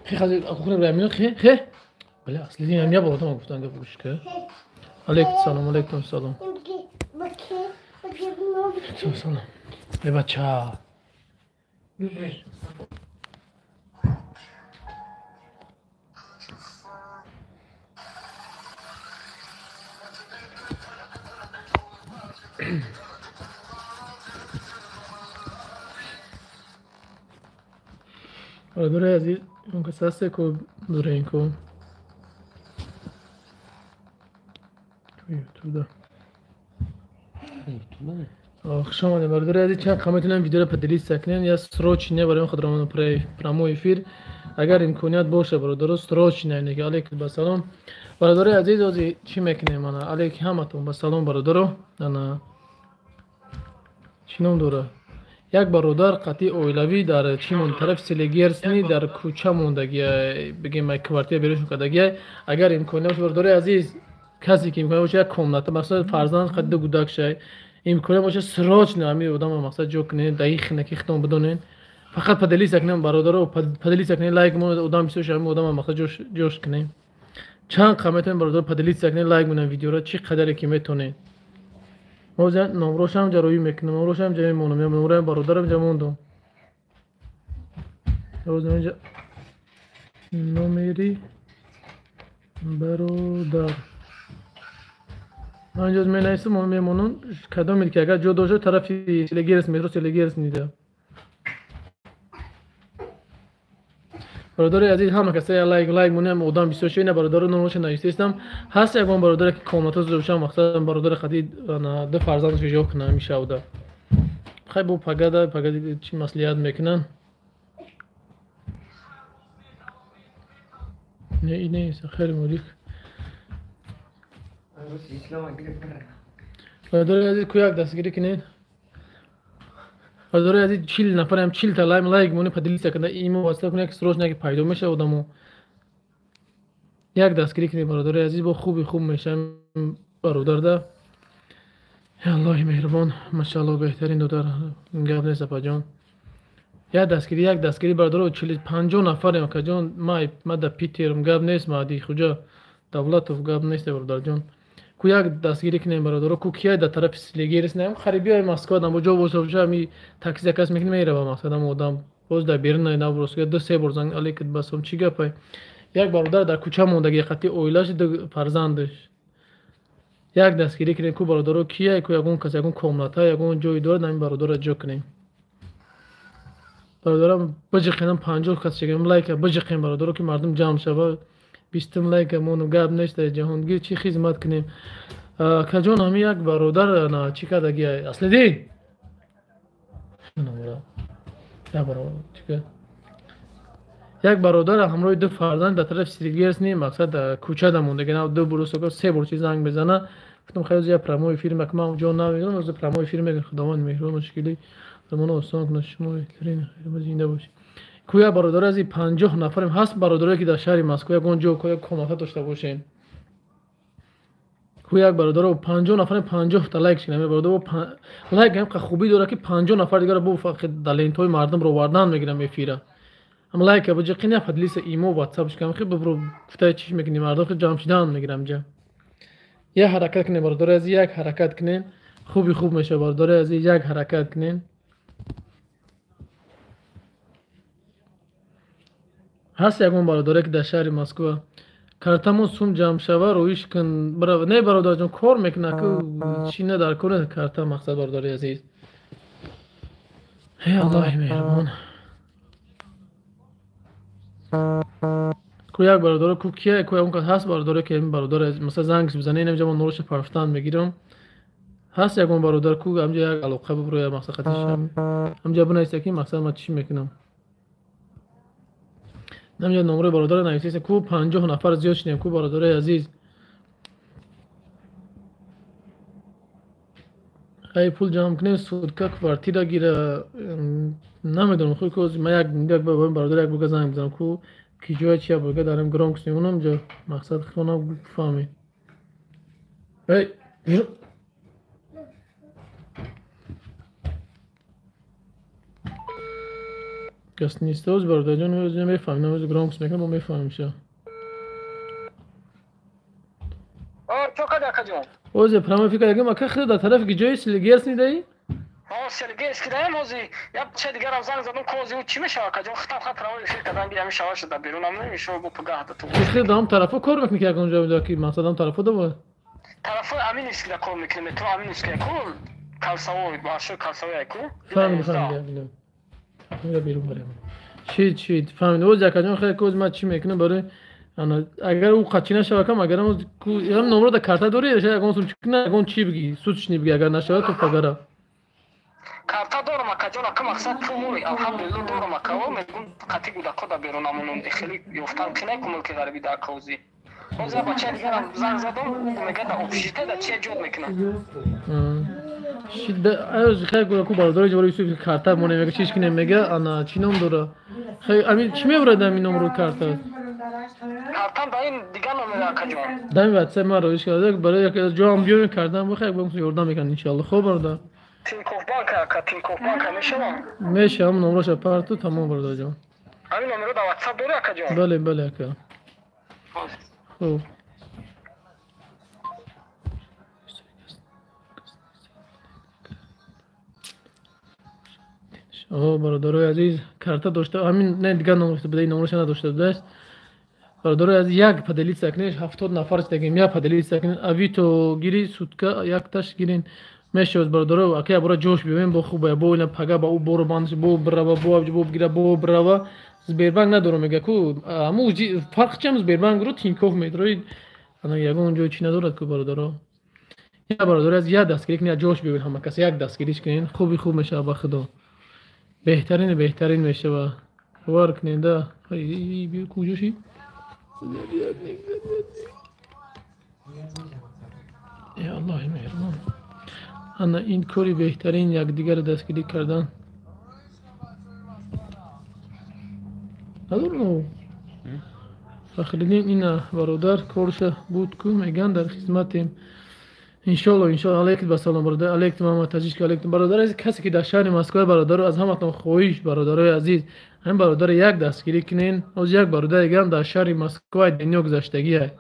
Хе кухня бля хе хе. Бля, аслидин я был там гуфтан гап гӯш ка. Алейкум салом, алейкум салом. Салом. Эй бача. Бародари азиз, он кас ҳасте ку дурен ку ютубда. Хуш омадед бародари азиз. Чанд қа метавонем видеоро поделиться кунем, я срочно барои худромон прямой эфир, агар имконият боша бародаро, срочно яъне алейкум ба салом. Бародари азиз, ози чӣ мекунем? Ана алейк ҳаматон ба салом бародаро. Ана чӣ ном дора? Як бародар қатъи оилавӣ дар чӣ мон тарафи Селигерсни дар кӯча мондагия, бигем як квартира берун кардагия. Агар имконият боша бародари азиз, касе ки имконият боша як комната, мақсад фарзанд қад ду гудак шай, имконият боша срочно ҳамин одамро мақсад ҷо кунед, даи хинаки хитон бидонед. Фақат поделиться кунем бародаро, поделиться кунед, лайк монед, одам бисёр шава, ҳамин одамро мақсад ҷош кунем. Чанд қа метавонем бародаро поделиться кунед, лайк монед видеоро, чӣ қадаре ки метавонед. Ҳозир номрошам ҷароӣ мекунам, номрошам ҷа мемонам, я номрои бародарам ҷа мондам. Ҳозир инҷа номери бародар. Ман инҷо менависам, мемонам, кадоме ки агар ҷо дошта тарафи Селигерс, метро Селигерс нида. Бародари азиз, ҳама каса я лайк лайк монем, одам бисёр шуда, бародаро номашро навиштаистам. Ҳаст ягон бародаре ки комната зуда бошам, мақсадам бародари қади ду фарзандашро ҷо кунам ҳамин шавда. Хай бо пагада, пагада чӣ маслиҳат мекунанд? Не, ин нест, хеле молик. Бародари азиз, ку як дастгирӣ кунед. Бародари азиз, 40 нафарам, 40 та лайк лайк монед, поделиться кунед, имо васита кунед, ки срочно ки пайдо мешавад одамо. Як дастгирӣ кунед бародари азиз, бо хуби хуб мешавам бародарда. Я Аллоҳи меҳрубон, машааллоҳ, беҳтарин додар, гап нест апаҷон. Як дастгирӣ, як дастгирӣ бародаро, 40-50 нафарем акаҷон, ма да Питерм, гап нест, Маҳди Хуҷа Давлатов, гап нест бародарҷон. Ку як дастгирӣ кунем бародаро, ку кияй дар тарафи Селигерс, не, харибиёи Москва, дамо ҷо боша, боша, ами такси заказ мекунем, мерава мақсад, ам одам боз дар берун наврос, ду се бор занг алейкум басом, чӣ гапай? Як бародар дар кӯча мондагӣ, қатъи оилаш, ду фарзандаш. Як дастгирӣ кунем ку бародаро, кияй ку ягон кас ягон комната, ягон ҷой дорад, ҳамин бародарро ҷо кунем. Бародарам биҷиқенам 50 кас шагем лайка биҷиқем бародаро, ки мардум ҷамъ шава. 20 лайка мону гап нест, ҷаҳонгир чӣ хизмат кунем? Акаҷон, ҳамин як бародар на чӣ кардагӣ? Аслидин? Як бародар ҳамроҳи ду фарзанд дар тарафи Селигерс ни, мақсад кӯча да мондагӣ, на ду бур се бор чи занг мезана. Гуфтам хай я прямой эфир мекунам, ман ҷо намедонам, ҳозир прямой эфир мекунам. Худованд меҳрубон, мушкили замона осон кунад, шумо беҳтарин, хайр зинда бошед. Кӯя бародар аз 50 нафарем ҳаст бародаре ки дар шаҳри Москва ягон ҷо як комната дошта бошем. Ку як бародаро 50 нафарем, 50 та лайк шикнем бародаро. Лайк ҳам хубӣ дорад ки 50 нафар дигарро бо дар лентҳои мардум ровардан мегирам эфира. Ам лайка биҷиқин, я поделиться имо ватсап шикам, хи бибро гуфта чиш мекунем, мардум хи ҷамъ шидан мегирам ҷа. Як ҳаракат кунем бародари азиз, як ҳаракат кунем, хуби хуб мешавад бародари азиз, як ҳаракат кунем. Ҳаст ягон бародаре ки дар шаҳри Москва картамон сум ҷамъ шава, роиш кун. Не бародарҷон, кор мекунад ку чӣ не дар кор карта мақсад бародари азиз. Эй Аллоҳи меҳрубон. Ку як бародаро, ку кия, ку ягон кас ҳаст бародаре ки ҳамин бародар масалан занг бизанед, инам ҷа ман нороша парфтан мегирам. Ҳаст ягон бародар ку ҳамҷа як алоқа бибуроя мақсад қатиш ҳамҷа бинависа ки мақсад ман чӣ мекунам. Намҷа номрои бародарро нависеста ку 50 нафар зиёд шудем ку бародарои азиз. Хай пул ҷамъ кунем, сутка квартира гира, намедонам хуй ку ман як бародар як бурга занг бизанам ку ки ҷоя чия бурга дарем громкость мемонам ҷо мақсад хонам фаҳмед. Эй, Кас нест оз бародарҷон, оз мефаҳмем, оз громкость мекунам, бо мефаҳмем ша. Чо када акаҷон? Оз прямой эфир кардагим, ака хеле дар тарафи ҷои Селигерс нидаи? Селигерс кидаем ози, як ча дигарам занг задам, ко ози ӯ чӣ мешава акаҷон? Хитам ха прямой эфир кардан гирам мешава шуда берунам намешава бо пагаҳ да ту. Хеле дар ҳам тарафо кор мекунӣ ки ягон ҷо ки мақсад ҳам тарафо да Тарафои Аминовский да кор мекунем, метро Аминовский ку, Калсавой, маршрут Калсавой ку. Фаҳмидам, фаҳмидам. Мира берун барем. Чӣ фаҳмидам. Оз акаҷон хеле ко ман чӣ мекунам барои агар ӯ қачи нашава кам агар ам номро да карта дорӣ, ягон сум чӣ кунӣ, ягон чӣ бигӣ, суд чӣ бигӣ, агар нашава то пагара. Карта дорам акаҷон, ака мақсад пул мури, алҳамдулилло дорам ака, мегум қати гудако да берун амонум, хеле ёфтан кинай ку мулки ғарибӣ да ака ози. Ози я бачаи дигарам занг задам, мега да общежитие да чия ҷод мекунам. Хеле гудаку бародари ҷавори Юсуф карта моне мега чиш кинем мега, ана чӣ ном дора? Хеле ами чӣ мебурад ами номро карта? Картам да ин дигар номер акаҷон. Да ин WhatsApp ман роиш карда, барои як ҷоам биёем кардам, бихай бо ёрдам мекунам иншоалло. Хоб бародар. Тинькофф банк ака, Тинькофф банк мешавам? Мешавам, номроша парту тамом бародарҷон. Ҳамин номеро дар WhatsApp дорӣ акаҷон? Бале, бале ака. Хуб. О, бародарои азиз, карта дошта, ҳамин не дигар номер буда, ин номерша надошта будааст. Бародарои азиз, як поделиться кунед, 70 нафар дагем, як поделиться кунед, авито гири сутка якташ гирин. Мешавад бародаро, ака я бора ҷош биёем, бо хуб, бо ина пага ба ӯ боро бандш, бо брава, бо авҷ, бо гира, бо брава. Сбербанк надорам мега ку, аму фарқ чам Сбербанк ро Тинькофф метрои, ана ягон ҷой чӣ надорад ку бародаро. Я бародаро аз як дастгирӣ кунед, ҷош биёед ҳама кас, як дастгириш кунед, хуби хуб мешавад ба худо. Беҳтарин, беҳтарин мешавад. Бовар кунед, да. Биё куҷо шид? Э Аллоҳи меҳрубон. Ана ин кори беҳтарин якдигарро дастгирӣ кардан. Надорам. Фахриддин ина бародар корша буд ку меган дар хизматем. Иншоалло, иншоалло, алейкум ассалом бародар, алейкум Муҳаммад Таҷик, алейкум бародар азиз, касе ки дар шаҳри Москва бародаро аз ҳаматон хоҳиш бародарои азиз, ҳамин бародар як дастгирӣ кунен. Оз як бародар дигар дар шаҳри Москва дунё гузаштагӣ.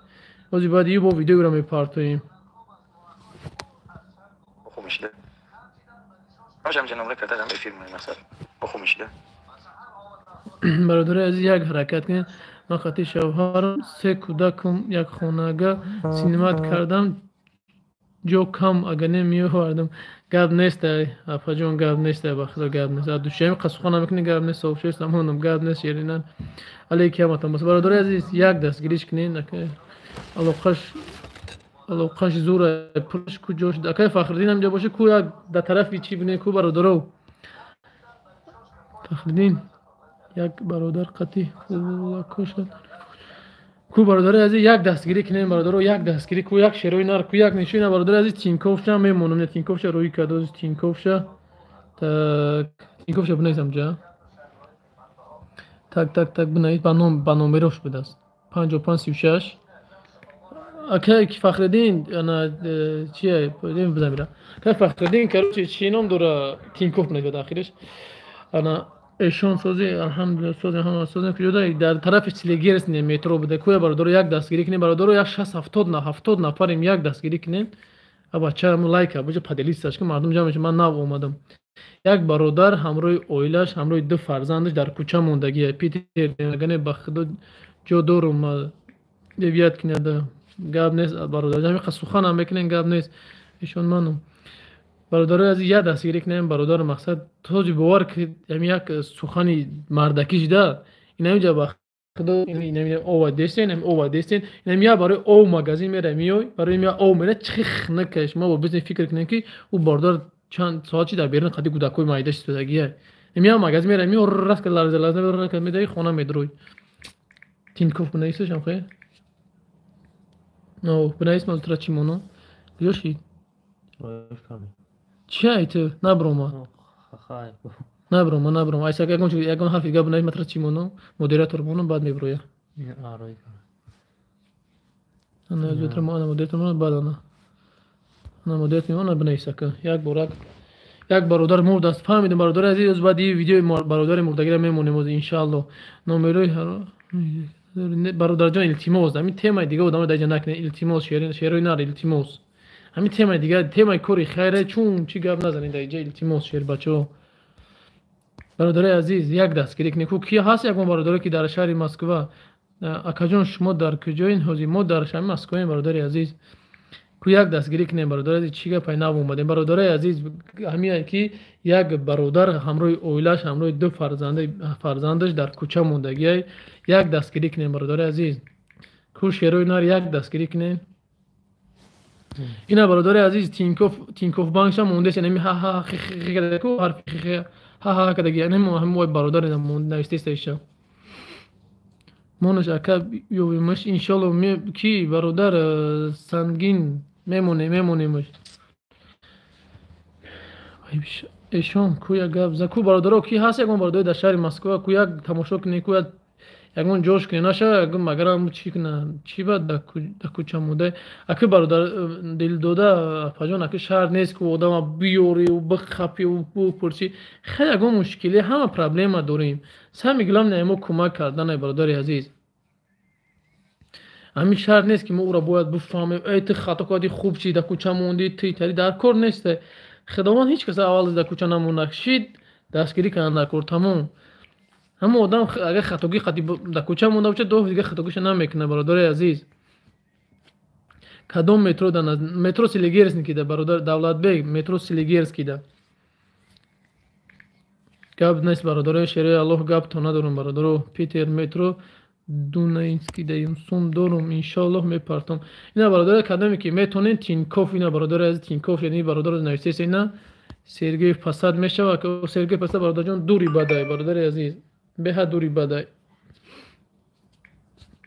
Оз баъд ю бо видеоро мепартоем. Бародарои азиз, як ҳаракат кунед. Ман қати шавҳарам, се кӯдакам, як хонага синимат кардам, ҷо кам агар не меовардам. Гап нест, апаҷон, гап нест, ба худо гап нест. Аз душами қасуха намекунӣ, гап нест, софшест амонам, гап нест, шеринан. Алейки ҳаматон бас. Бародарои азиз, як дастгириш кунед, алоқаш зура, пулаш куҷо шуд? Акай Фахриддин ҳам ҷо боша, ку як дар тарафи чӣ бинед, ку бародаро? Фахриддин як бародар қати кошад. Ку бародари азиз, як дастгирӣ кунем бародаро, як дастгирӣ, ку як шерои нар, ку як нишои нар, бародари азиз, Тинькоффша мемонам, не Тинькоффша рӯй кард, оз Тинькоффша. Так, Тинькоффша бинависам ҷа. Так, так, так, бинавис, ба ном, ба номерош будааст. 55 36. Акай Фахриддин, ана чия, бизан бира. Акай Фахриддин, короче, чӣ ном дора, Тинькофф бинавис бад ахириш. Ана эшон сози, алҳамдулилла, сози, ҳама сози, куҷода дар тарафи Селигерс не метро буда. Куя бародаро як дастгирӣ кунем, бародаро як 60 70 на 70 нафарем, як дастгирӣ кунем. А бача мо лайка, бача поделиться ки мардум ҷамъ мешавад, ман нав омадам. Як бародар ҳамроҳи оилаш, ҳамроҳи ду фарзандаш дар кӯча мондагӣ. Питер агане ба худо ҷо дорум, девият кинада. Гап нест бародар, ҳамин сухан ҳам мекунем, гап нест. Эшон манум. Бародарои азиз, як дастгирӣ кунем, бародар мақсад тоҷи бовар ки ҳамин як сухани мардакӣ шида, ин ҳаминҷа ба худо ин ова дестен, ҳамин ова дестен, ин ҳам як барои ов магазин мера миёй, барои я ов мера чихи хнакаш. Мо бо бизнес фикр кунем ки ӯ бародар чанд соат чи дар берун қади кӯдакҳои майда шидагия. Ин я магазин мера миё, раст ка ларза ларза раст ка медаи хона медрой. Тинькофф бинависаш ам хе? Но, бинавис ман тра чӣ моно? Куҷо шид? Чӣ ай ту? Наброма. Наброма, наброма. Айса ягон ягон ҳарфи дигар бинавис, ман тра чӣ моно? Модератор моно, баъд меброя. Ана модератор моно, баъд ана. Ана модератор моно бинавис ака. Як борак Як бародар мурд аст, фаҳмидем бародари азиз, баъд ин видеои бародари мурдагиро мемонем оз иншаалло. Номерои бародарҷон, илтимос, ҳамин темаи дига одамо дар инҷа накунед, илтимос, шерои нар, илтимос. Ҳамин темаи дига, темаи кори хайре, чун чӣ гап назанед дар инҷа, илтимос, шербачаҳо. Бародари азиз, як дастгирӣ кунед. Ку ки ҳаст ягон бародаре ки дар шаҳри Москва? Акаҷон, шумо дар куҷоин ҳозир? Мо дар шаҳри Москваем, бародари азиз. Ку як дастгирӣ кунем, бародари азиз, чӣ гапай нав омадем, бародари азиз. Ҳамине ки як бародар ҳамроҳи оилааш, ҳамроҳи ду фарзандаш дар кӯча мондагиай, як дастгирӣ кунем, бародари азиз. Ку шерои нар, як дастгирӣ кунем. Ина бародари азиз, Тинькофф банкша мондест, яъне ха ха хе ку ҳарфи хе ха ха кадаги, яъне ҳамин бародари навистеста иша. Монаш ака, ёвимаш иншолло. Ки бародар сангин мемонем, мемонемаш. Эшон ку як гап за ку бародаро, ки ҳаст ягон бародари дар шаҳри Москва? Ку як тамошо кунед, ку ягон ҷош кунед, наша ягон магарам чӣ куна, чӣ ба дар кӯча монда. Аки бародар дилдода апаҷон, аки шаҳр нест ку одама биёриву бихапиву бупурсӣ. Хеле ягон мушкилӣ, ҳама проблема дорем. Самое главное мо кӯмак карданай, бародари азиз. Ҳамин шаҳр нест ки мо ӯро бояд бифаҳмем, эй ту хато кардӣ, хуб чӣ дар кӯча мондӣ, ту тари дар кор нест. Худованд ҳеҷ каса аввал дар кӯча намонад, шид дастгирӣ кардан дар кор, тамом. Ҳамон одам агар хатогӣ қати дар кӯча монда бошад, ду дига хатогиша намекунад, бародари азиз. Кадом метро? Метро Селигерский да, бародар Давлатбек, метро Селигерский да. Гап нест, бародарои шерои Аллоҳ, гап то надорум, бародаро. Питер метро Дунаинский даем, сум дорум, иншоаллоҳ мепартом. Ина бародари кадоме ки метонен Тинькофф, ина бародари азиз, Тинькофф, яъне бародаро нависест, ина Сергей Посад мешава. Сергей Посад, бародарҷон, дури бадай, бародари азиз, беҳад дури бадай.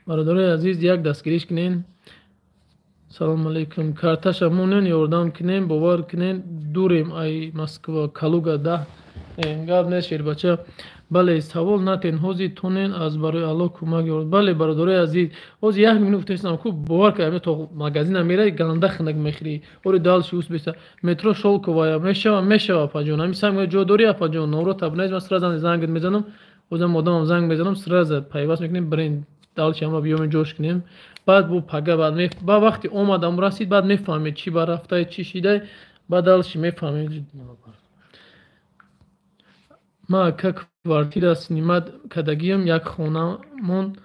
Бародарои азиз, як дастгириш кунен. Салому алайкум. Карташа монен, ёрдам кунем, бовар кунен, дурем ай Москва, Калуга 10. Гап нест, шербача. Бале, савол натен, ҳозир тонен аз барои Аллоҳ кӯмак ёрд. Бале, бародарои азиз, ҳозир як минут гуфтаистам, ку бовар кар, то магазина мераи, ганда хинак мехӯрӣ. Ори дальше ус беса. Метро Шолковая мешава, мешава, апаҷон. Ҳамин сам ҷо дорӣ, апаҷон, номро табнез, ман сразу зангат мезанам. Озам одамам занг мезанам, сразу пайваст мекунем, бренд дальше ҳама биёмем ҷош кунем. Баъд бу пага баъд ба вақти омадам расид, баъд мефаҳмед чӣ ба рафтай, чӣ шидай, баъд дальше мефаҳмед. Ма ака квартира снимать кардагиам, як хонамон,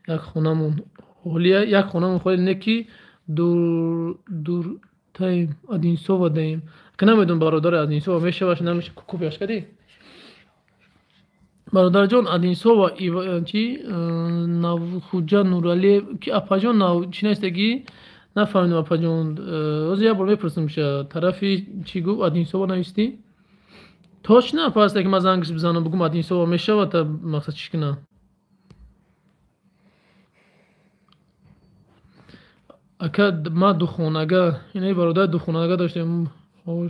як хонамон ҳолия, як хонамон холи не ки дуртаем, Одинцово даем. Ака намедонам, бародари, Одинцово мешаваш, намеша, копияш кардӣ? Бародарҷон, Одинцово чи Навхуҷа Нуралиев ки апаҷон нав чӣ навистагӣ? Нафаҳмидам, апаҷон. Ҳозир як бор мепурсам ша, тарафи чӣ гуфт, Одинцово навистӣ? Точно апаста ки ман зангш бизанам, бугум Одинцово мешава, та мақсад чӣ кунам? Ака ма духонага, инаи бародар духонага доштем. Ку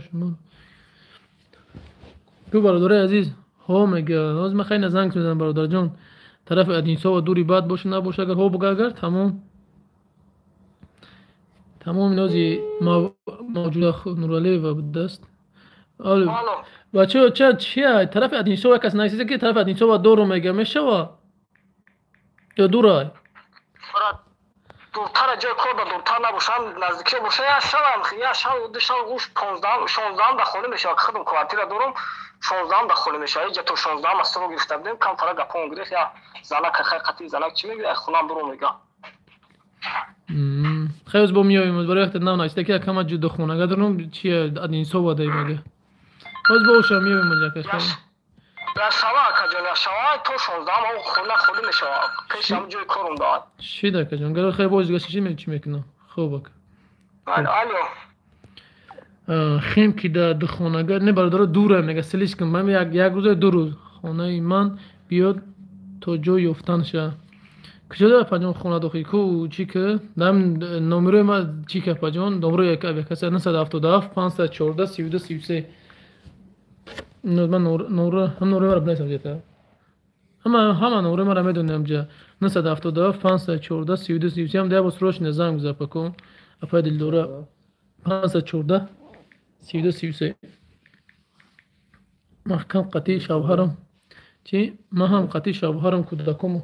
бародари азиз, ҳо мега, ҳозир ман хайна занг мезанам, бародарҷон. Тарафи Одинцово дури бад боша, набоша, агар ҳо буга, агар тамом. Тамом инози Мавҷуда Нуралиева будаст. Алло. Бачаҳо, ча чия? Тарафи Одинцово кас нависида ки тарафи Одинцово дорум мега, мешава? Ё дурай? Дуртар ҷои кор да дуртар набошам, наздикӣ боша, я шавам, я шав, ду шав гӯш 15, 16 да холӣ мешава, худам квартира дорум, 16 да холӣ мешава, иҷа то 16 аз срок гирифта будем, камтара гапон гирифт, я занак хай қати занак чӣ мегӯяд, ай хонам буру мега. Хай бо меоем, барои якта нав нависта ки акама ҷудо хонага дорум, чи Одинцово дай мега. Боз боша меоем ака. Я шава, акаҷон, я шава, то 16 ам хона холӣ мешава, пеш ҳам ҷои корум дорад. Шид, акаҷон, гар хай боз дига чӣ чӣ мекунам? Хуб, ака. Алло. Хем ки да духонага не, бародаро, дура мега, слишком, ман як рӯза ду рӯз хонаи ман биёд то ҷой ёфтан ша. Куҷо да апаҷон хона дохи? Ку чӣ ки? Дам номерои ма чӣ ки, апаҷон? Номерои як каса 977 514 32 33. Ман нора ҳам нораи маро бинависам ҷета. Ҳама нораи маро медонам ҷа. 977 514 32 33 ҳам дая срочно занг биза апако. Апаи Дилдора 514 32 33. Маҳкам қатъи шавҳарам. Чи? Ман ҳам қатъи шавҳарам кӯдакому.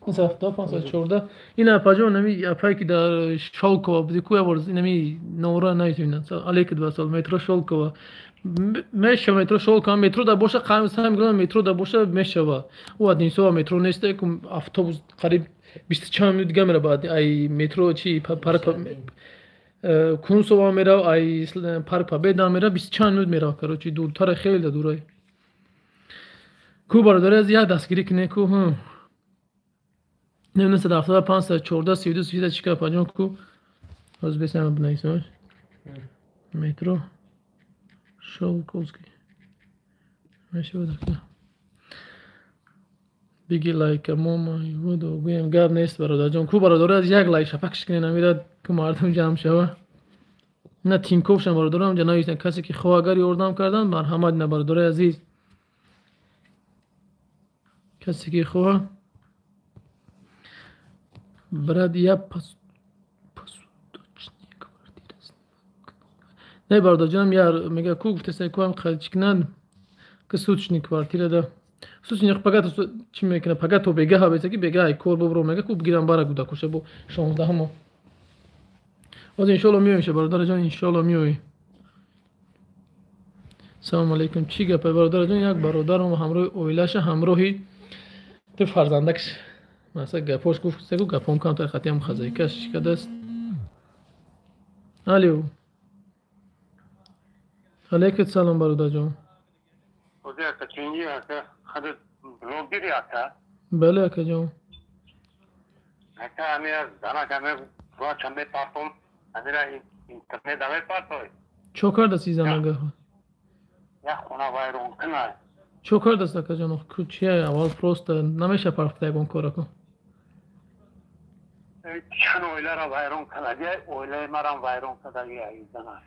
514. Ин апаҷон нами апае ки дар Шолкова буди ку як бор инами номро наметавонам. Алейкум ассалом, метро Шолкова. Мешава метро Шолкова, метро да боша, сам гӯям метро да боша мешава. Ӯ Одинцово метро нест, ку автобус қариб 20 чанд минут дига меравад. Ай метро чи парк Кунсова мерав, ай парк Победа мерав, 20 чанд минут мерав, короче, дуртара хеле дурай. Ку бародари аз як дастгирӣ кунед ку. 975 514 32 32 чика апаҷон ку. Ҳозир бесам бинависам. Метро Шолковский. Мешавад ака. Биги лайка мома буду гӯем гап нест бародарҷон. Ку бародари аз як лайк шапакш кунед намирад ку мардум ҷамъ шава. На Тинковшам бародарам ҷа нависанд касе ки хоҳ агар ёрдам кардан марҳамат на бародари азиз. Касе ки хоҳ брат я посудочная квартира. Не бародарҷонам я мега ку гуфтеса ку ҳам чӣ кунанд ки суточный квартира да. Суточный пага чӣ мекунад пага то бега ҳабеса ки бега ай кор бобро мега ку бигирам бара гудакуша бо 16-мо. Ҳозир иншоалло меоем бародарҷон, иншоалло меоем. Салому алейкум. Чӣ гапа бародарҷон? Як бародарам ҳамроҳи оилаша ҳамроҳи ду фарзандакш масалан гапош гуфт сегу гапом камтар хатиам хазайкаш чӣ кардааст. Алло. Алейкум салом бародарҷон. Бале акаҷон. Чо кардааст ин занага? Чо кардааст акаҷон? Чия аввал просто намеша парфта ягон кора ку. Чанд оиларо вайрон кардаги, оилаи марам вайрон кардаги ин зана.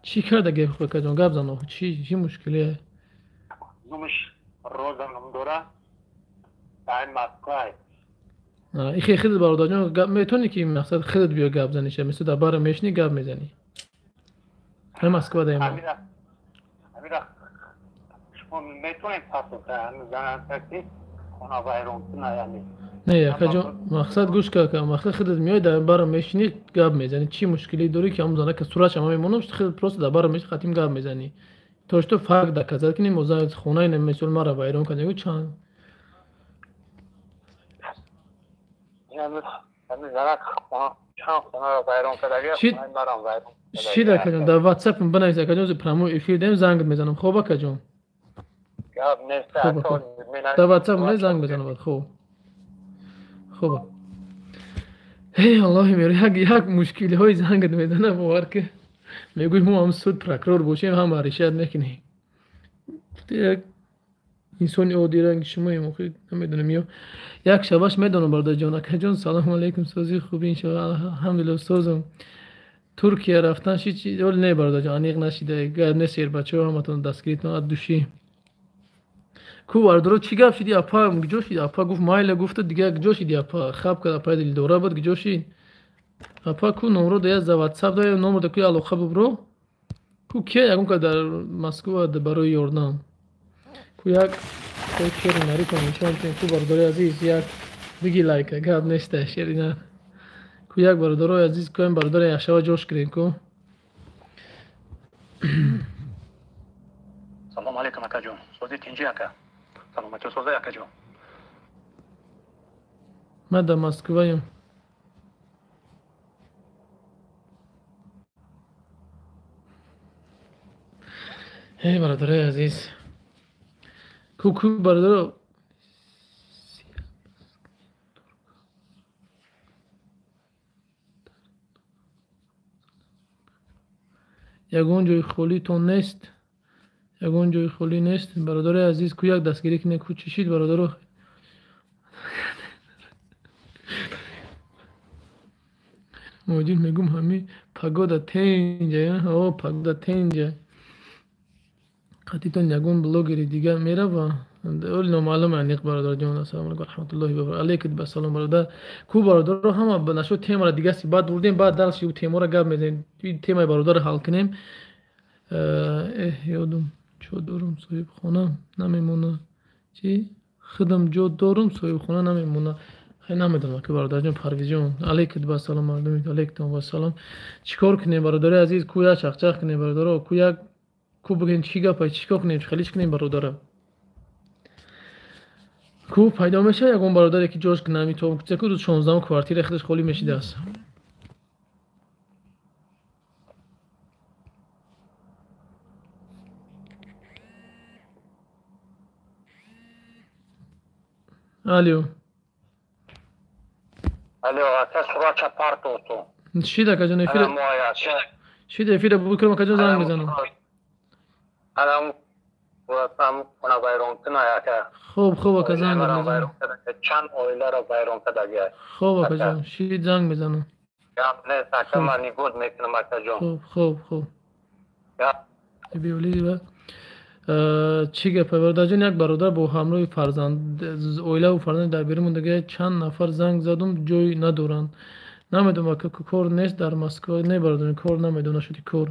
Чӣ кардаги акаҷон? Гап зан охи. Чӣ мушкилие? Номаш Роза ном дора. Дар Москва. Ихе худат бародарҷон гап метавонӣ ки мақсад худат биё гап заниша, мисли дар бара мешинӣ гап мезанӣ. На Москва даем. Амира шумо метавонед пасока ҳамин зана такси хона вайрон куна яъне. Не, акаҷон, мақсад гӯш кар, мақсад худат меоӣ дар бара мешинӣ гап мезанӣ. Чӣ мушкиле дорӣ ки ҳамон зана ки суратш ҳама мемонам, худат просто дар бара мешинӣ хатим гап мезанӣ. То что факт доказать кунем, мо хонаи мисол мара вайрон кардем, чанд Чӣ акаҷон дар WhatsApp бинавис акаҷон, прямой эфир дем занг мезанам. Хоб акаҷон? Дар WhatsApp не занг мезанам баъд. Хоб. Хоб. Эй Аллоҳи меҳр, як мушкилиҳои зангат мезанам, бовар ки мегӯй мо ҳам суд прокурор бошем, ҳама решат мекунем. Як инсони оддӣ ранги шумоем, охи намедонам ё як шабаш медонам бародарҷон. Акаҷон салому алейкум, сози хуби иншоалло, алҳамдулилло созам. Туркия рафтан ши чи оли не бародарҷон, аниқ нашида, гап нест ербачаҳо ҳаматон дастгиритон аз душӣ. Ку бародаро чӣ гап шиди апа, куҷо шиди апа? Гуфт майла гуфта дига куҷо шиди апа? Хаб кард апаи дилдора буд, куҷо шид? Апа ку номро да я за WhatsApp да номро да ку алоқа бубро. Ку кия ягон ка дар Москва барои ёрдам. Ку як шери нарикон нишон кунем. Ку бародарои азиз як биги лайка гап неста шери на. Ку як бародарои азиз куем бародари яшава ҷош кунем ку. Салом алейкум акаҷон. Сози тинҷи ака. Саломатӣ соза акаҷон. Ман дар Москваем. Эй бародарои азиз. Ку бародаро ягон ҷои холитон нест, ягон ҷои холӣ нест бародарои азиз. Ку як дастгирӣ кунед, ку чӣ шид бародаро? Муҳоҷир мегӯм ҳами погода тенҷа, о погода тенҷа. Қатитон ягон блогери дигар мерава? Оли номаълум аниқ бародарҷон. Ассалому алайкум раҳматуллоҳи ва баракатуҳ. Алейкум ассалом бародар. Ку бародаро ҳама нашуд темаро дига си баъд бурдем, баъд дарси ӯ темаро гап мезанем. Темаи бародарро ҳал кунем. Ёдум. ҷо дорум, соҳибхона намемона. Чӣ? Худам ҷо дорум, соҳибхона намемона. Хай намедонам ки бародарҷон Парвизҷон. Алейкум вассалом мардуми, алейкум вассалом. Чӣ кор кунем бародари азиз? Ку як чақчақ кунем бародаро, ку як ку бигем чӣ гапа, чӣ кор кунем, хелиш кунем бародара. Ку пайдо мешавад ягон бародаре ки ҷош кунам, то ку рӯз 16 квартира худаш холӣ мешидааст. Алло. Алло, ака сурача партоту. Шид акаҷон эфир. Шид эфира букрам акаҷон занг мезанам. Алам там хона вайрон кунай ака. Хуб, хуб ака занг мезанам. Чанд оиларо вайрон кардагиай. Хуб акаҷон, шид занг мезанам. Гап нест ака, ман нигоҳ мекунам акаҷон. Хуб, хуб, хуб. Биёли чӣ гапа бародарҷон, як бародар бо ҳамроҳи фарзанд, оилаву фарзанд дар берун мондагия, чанд нафар занг задум, ҷой надоранд. Намедонам ака, кор нест дар Москва. Не бародарон, кор намедонам шуди кор.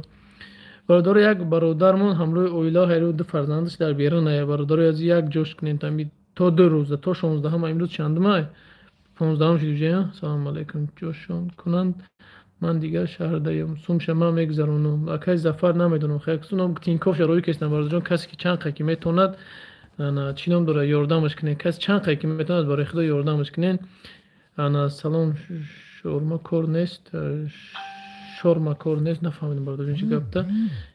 Бародаро, як бародармон ҳамроҳи оила ҳайру ду фарзандаш дар берун ая. Бародаро, аз як ҷош кунем то 2 рӯза, то 16-ам, имрӯз чандум? 15-ам шуд уже. Салом алейкум. Ҷошон кунанд. Ман дигар шаҳрдаям, сумша ман мегузаронам. Акай Зафар намедонам. Хайксунам Тинков шарои кестам бародарҷон, касе ки чанд қай ки метавонад, ана чӣ ном дора, ёрдамаш кунед. Касе чанд қай ки метавонад, барои худо ёрдамаш кунед. Ана салом, шорма кор нест, шорма кор нест, нафаҳмидам бародарҷон чӣ гапта.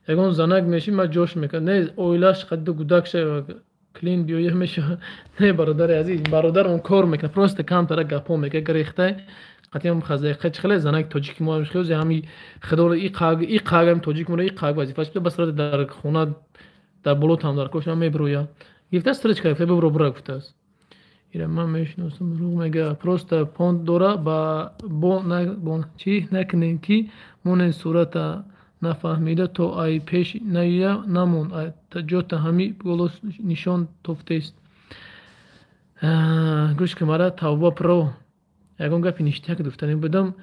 Ягон занак меши, ман ҷош мекунам. Не, оилаш қадду гудакша клин биёя меша. Не бародари азиз, бародар он кор мекунад, просто камтара гапҳо мекунад, гирехтай. Қатиам хазайқа чихеле занак тоҷики мо ҳам хеле ҳами худоро и қаг и қагам тоҷик моро и қаг вазифаш буда, бас дар хона дар боло там дар кош меброя. Гифта стречка гифта бибро бура гуфтааст. Ира ман мешиносам, рӯғ мега, просто понт дора ба бо на бо чӣ накунем ки монен сурата нафаҳмида то ай пеш наия намон, ҷота ҳами голос нишон тофтест. Гӯш ки мара тавба про. Ягон гапи ништяк гуфтанӣ будам,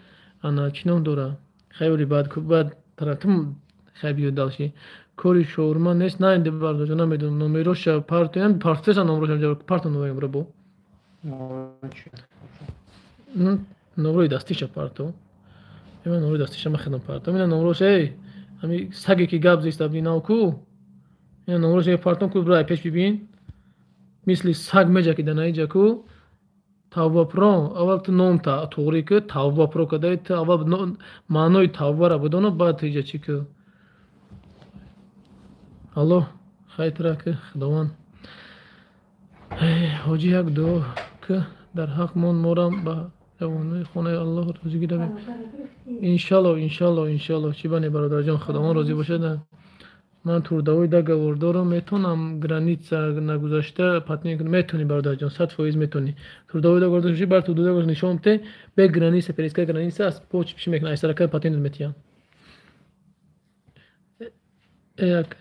ана чӣ ном дора? Хайволи баъд баъд тарафтум хай биё далши. Кори шоурма нест, на инди бародарҷон, намедонам номероша партоям, партоша номрошам ҷавоб парто номеро бо. Номрои дастиша парто. Има номрои дастиша ма хедам парто. Ина номроша эй, ҳами саге ки гап зист абди нав ку. Ина номроша партон ку брай пеш бибин. Мисли саг меҷа ки данаиҷа ку. Тавба про, аввал ту ном та туғри ки тавба про кадай, ту аввал маънои тавбара бидоно, баъд ту иҷа чӣ ки. Алло, хайтра ки худованд. Ҳоҷӣ як дуо ки дар ҳақ мон морам ба ҷавонои хонаи Аллоҳ розӣ гирабем. Иншалло, иншалло, иншалло. Чӣ бане бародарҷон, худованд розӣ бошад. Ман турдавои договор дорам, метавонам граница нагузашта патент кунам. Метавонӣ бародарҷон, 100% метавонӣ. Турдавои договор дошта бар турдавои договор нишон бите, бе граница, пересека граница аз поч чӣ мекунад, аз сарака патент метиҳанд. Як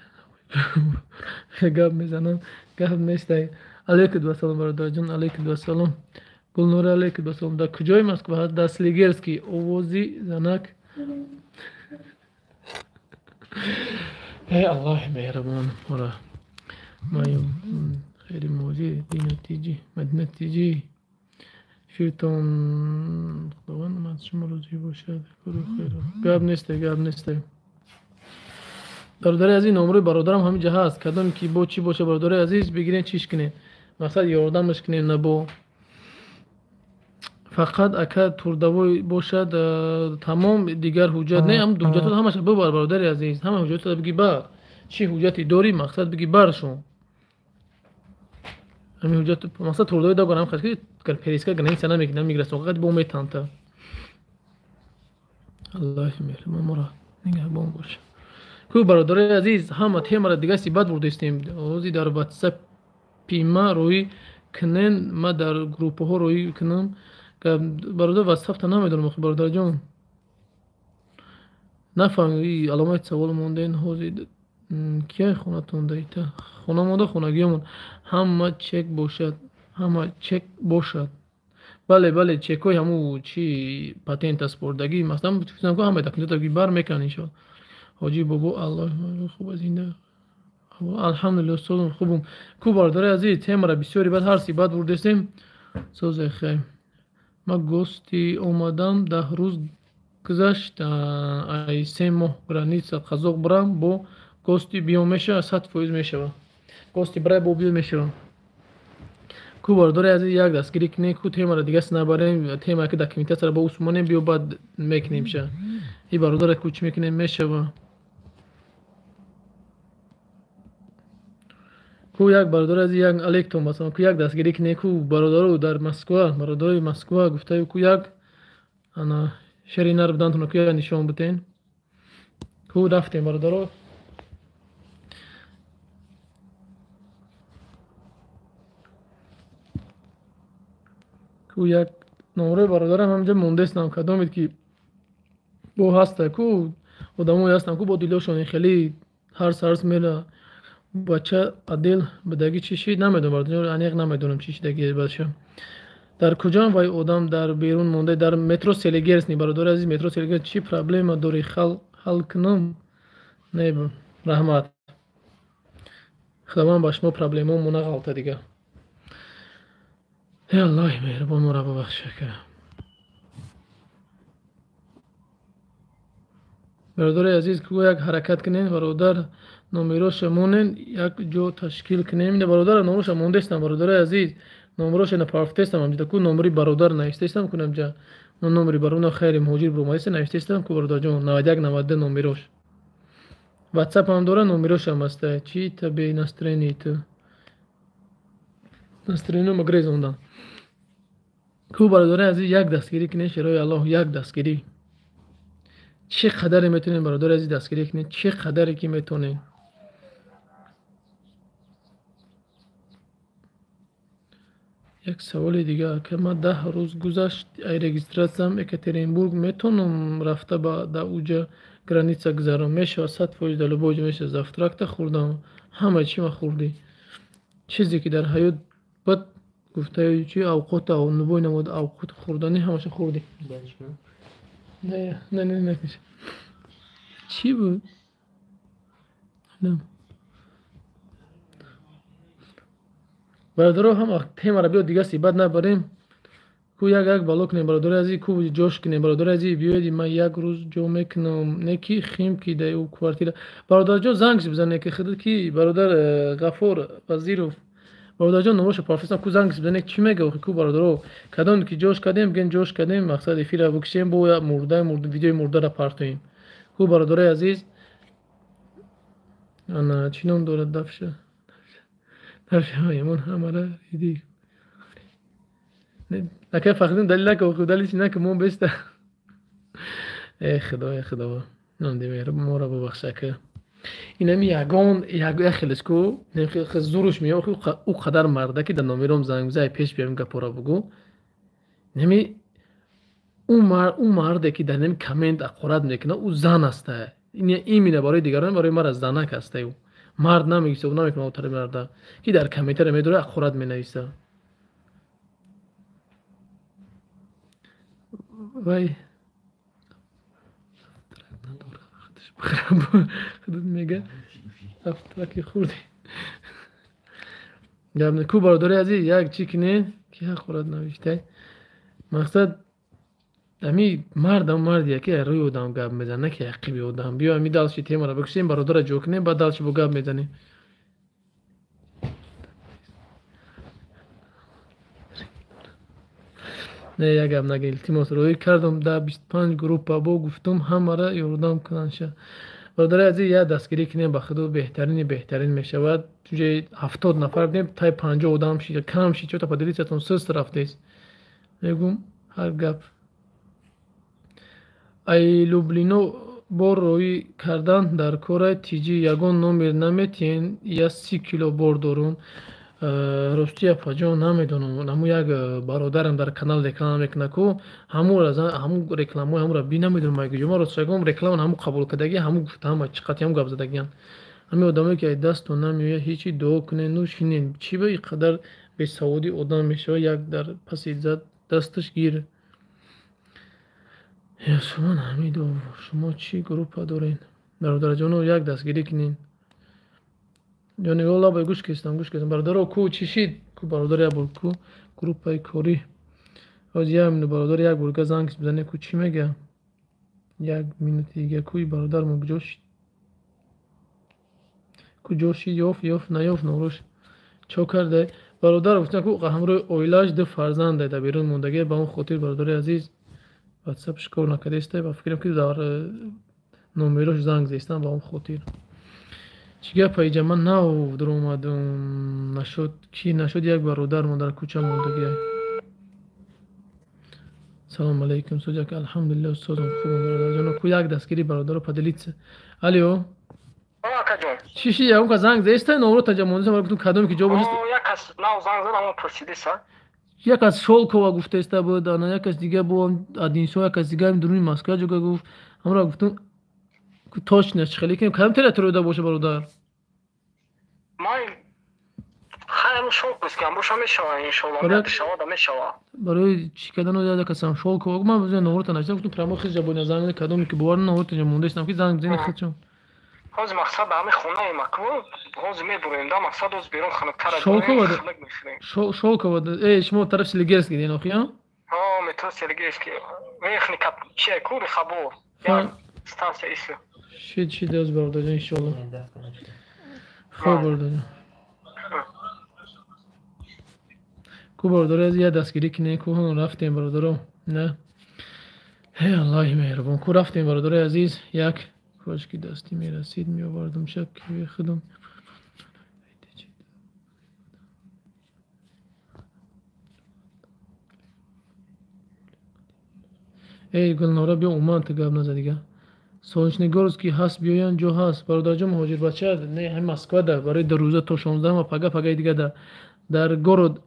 гап мезанам, гап нестай. Алейкум вассалом бародарҷон, алейкум вассалом. Гулнура алейкум вассалом. Дар куҷои Москва ҳаст? Дар Слигерский. Овози занак. Эй Аллоҳи меҳрабон, мора маем хеле мӯҷи динатиҷи мадинатиҷи фиртон. Худованд аз шумо розӣ бошад. Хайр. Гап несте, гап несте. Бародари азиз, номрои бародарам ҳамин ҷа ҳаст. Кадом ки бо чӣ боша бародари азиз, бигирен чиш кунед. Мақсад ёрдамаш кунем набо. Фақат ака турдавой бошад, тамом, дигар ҳуҷҷат не, ҳам ҳуҷҷатот ҳамаша бибар бародари азиз, ҳама ҳуҷҷатот биги бар. Чӣ ҳуҷҷате дорӣ, мақсад биги баршон. Ҳамин ҳуҷҷат мақсад турдавой дагор ҳам хаш ки переска граница намекунад, миграсон фақат бо метанта. Аллоҳи меҳрибон моро нигаҳбон бошад. Ку бародари азиз, ҳама темара дигар сибат бурдистем. Ҳозир дар WhatsApp ма рӯй кунен, ма дар группаҳо рӯй кунам. Бародар WhatsApp-та намедонам охи бародарҷон. Нафаҳмидам, аломати савол монден. Ҳозир кияй хонатон даита? Хона монда, хонагиёмон. Ҳама чек бошад, ҳама чек бошад. Бале, бале, чекҳои ҳаму чи патент аспордагӣ, масалан, ҳама документҳо бар мекунанд иншоалло. Ҳоҷӣ бобо, Аллоҳ хуб зинда. Алҳамдулилло, созум, хубум. Ку бародари азиз, темара бисёри бад ҳар сибат бурдесем. Созе хай. Ма гости омадам, 10 рӯз гузашт, ай 3 моҳ граница қазоқ бирам, бо гости биём мешава, 100% мешава. Гости бирай бо биём мешава. Ку бародари азиз, як дастгирӣ кунем, ку темара дигас набарем, тема ки документатсияро бо усмонем, биё баъд мекунем ша. И бародара ку чӣ мекунем мешава. Ку як бародари азиз, як алектон масалан, ку як дастгирӣ кунем, ку бародаро дар Москва, бародарои Москва гуфтаю ку як ана шери нар будантон ку як нишон бутен. Ку рафтем бародаро. Ку як номрои бародарам ҳамҷа мондестам, кадомед ки бо ҳаста, ку одамое ҳастам, ку бо дилошон хеле ҳарс ҳарс мера. Бача адел бадаги чӣ шид намедонам, бародарон, аниқ намедонам чӣ шидаги бача. Дар куҷоам вай одам дар берун монда, дар метро Селигерсни, бародари азиз, метро Селигерс чӣ проблема дори, ҳал кунам? Не, раҳмат. Худованд ба шумо проблемао нағалта дига. Эй Аллоҳи меҳрубон, моро бубахша. Бародари азиз, ку як ҳаракат кунем, бародар номероша монен, як ҷо ташкил кунем. Ина бародар номроша мондестам, бародари азиз, номроша напарфтестам, ҳамҷа ку номери бародар навиштестам, кунам ҷа номери барона хайри муҳоҷир буромадеста навиштестам, ку бародарҷон 91 92 номерош. WhatsApp ҳам дора, номерошам ҳаста. Чӣ табе настроени ту? Настроениро ма грезондан. Ку бародари азиз, як дастгирӣ кунем, шерои Аллоҳ, як дастгирӣ. Чӣ қадаре метавонем бародари азиз дастгирӣ кунем, чӣ қадаре ки метавонем. Як саволи дига, ака ма 10 рӯз гузашт ай регистратсиям Екатеринбург, метавонам рафта ба да уҷа граница гузарам? Мешава, 100% дар любой ҷо мешава. Завтракта хӯрдам, ҳама чӣ ма хӯрдӣ. Чизе ки дар ҳаёт бад гуфтаю чи авқота, любой намуд авқот хӯрданӣ ҳамаша хӯрдӣ. Не, не, не, не. Чӣ буд? Бародаро, ҳам темаро биё дига сибат набарем. Ку як як бало кунем бародари азиз, ку ҷош кунем бародари азиз, биёед ман як рӯз ҷо мекунам, не ки хим ки дар ӯ квартира. Бародарҷон занг бизане ки худат ки бародар Ғафур Вазиров, бародарҷон номроша профессор, ку занг бизане чӣ мега охи ку бародаро, кадом ки ҷош кардем, ген ҷош кардем, мақсад эфира бикшем, бо мурда видеои мурдаро партоем. Ку бародари азиз, ана чӣ ном дорад дафша? Дафша ҳамара иди. Ака Фахриддин далил нака, охи далил нака, мо беста. Эй Худо, эй Худо. Нам меҳрубон моро бубахш ака. Инами ягон як хелеш ку, зуруш меояд, охи ӯ қадар марда ки дар номером занг бизай пеш биём гапора бугӯ. Нами ӯ марде ки дар нами коммент ақорат мекунад, ӯ зан аста. Именно барои дигарон, барои мара занак аста ӯ. Мард намегисоб намекунад ӯ тарафи марда, ки дар комментаре медорад ақорат менависа. Вай худат мега автраки хурди. Гап не. Ку бародари азиз, як чӣ кунед ки ҳақорат навиштай. Мақсад ами мардам мардия ки рӯи одам гап мезанад, на ки ақиби одам. Биё ами далши темаро бикушем, бародарро ҷо кунем, баъд далши бо гап мезанем. Не, як гап нага, илтимос. Роӣ кардам да 25 группа, бо гуфтум ҳамара ёрдам кунанд. Бародари азиз, як дастгирӣ кунем ба худо, беҳтарини беҳтарин мешавад. Чунки 70 нафар будем, тай 50 одам шид, кам шид, чота поделитсиятон суст рафтест. Мегум ҳар гап. Ай Люблино бор роӣ кардан дар кора тиҷи ягон номер наметиҳен, я 30 кило бор дорум. Рости апаҷон намедонам, ҳамун як бародарам дар канал реклама мекунад ку, ҳамун рекламаҳои ҳамуро би намедонам айгиҷо. Ман рост ягон реклама ҳамун қабул кардаги, ҳамун гуфта ҳама чӣ қатъи ҳамун гап задагиян. Ҳамин одамое ки ай дастон намеояд, ҳечи дуо кунед, ну шинед. Чӣ ба ин қадар бесаводӣ одам мешавад, як дар паси дасташ гир. Ясуман Ҳамидов, шумо чӣ группа доред? Бародарҷоно, як дастгирӣ кунед. Ҷони лабай гӯш кистам, гӯш кистам. Бародаро ку чӣ шид? Ку бародар як бор ку группаи корӣ. Ҳозир як минут бародар як борга занг бизанем ку чӣ мега? Як минути дига куи бародар мо куҷо шид? Куҷо шид? Ёфт, ёфт, наёфт норош. Чо карда? Бародар гуфтан ку ҳамроҳи оилааш ду фарзанд дар берун мондагӣ, ба он хотир бародари азиз ватсапш кор накардаиста, ба фикрам ки дар номерош занг зестам ба он хотир. Чӣ гапа иҷа ман нав дуромадум, нашуд ки нашуд як бародар мо дар кӯча мондагӣ. Салом алейкум суҷак, алҳамдулиллаҳ устозам хубам бародарҷон. Ку як дастгирӣ бародаро поделиться. Алё. Акаҷон. Чӣ шид? Ягон кас занг зеста номро таҷа мондасам, гуфтам кадоме ки ҷо бошад. Як кас нав занг зад, аммо пурсидиса. Як кас Шолкова гуфтаиста буд, ана як кас дига бо Адинсо, як кас дига дуруни Москва ҷога гуфт. Ҳамро гуфтам точно чӣ хеле кунем, кадом территорияда боша бародар? Ман хайр Шолковский ам боша мешава иншоаллоҳ, шавада мешава. Барои чӣ кардан як касам Шолкова, ман бизан номро навиштам, гуфтам прямо хис ҷабони занг кадоме ки бовар номро таҷа мондаистам ки занг бизани худшон. Ҳозир мақсад ба ҳамин хонаи макво, ҳозир мебуроем да мақсад ҳозир берун хунуктара Шолкова, Шолкова, э шумо тараф Селигерский ден охи, а? Ҳо, метро Селигерский. Верхний кап, чия кури хабор. Станция исо. Шид, шид, аз бародарҷон иншоаллоҳ. Хоб бародарҷон. Ку бародаро аз як дастгирӣ кинем, ку ҳам рафтем бародаро. На. Эй Аллоҳи меҳрубон, ку рафтем бародарои азиз, як кошки дастӣ мерасид, меовардам шаб ки худам. Эй Гулнора биё уман ту гап наза дига. Солнечногорский ҳаст, биёян ҷо ҳаст. Бародарҷон муҳоҷирбача не ҳамин Москва да барои ду рӯза то 16 ма пага пагаи дига да дар город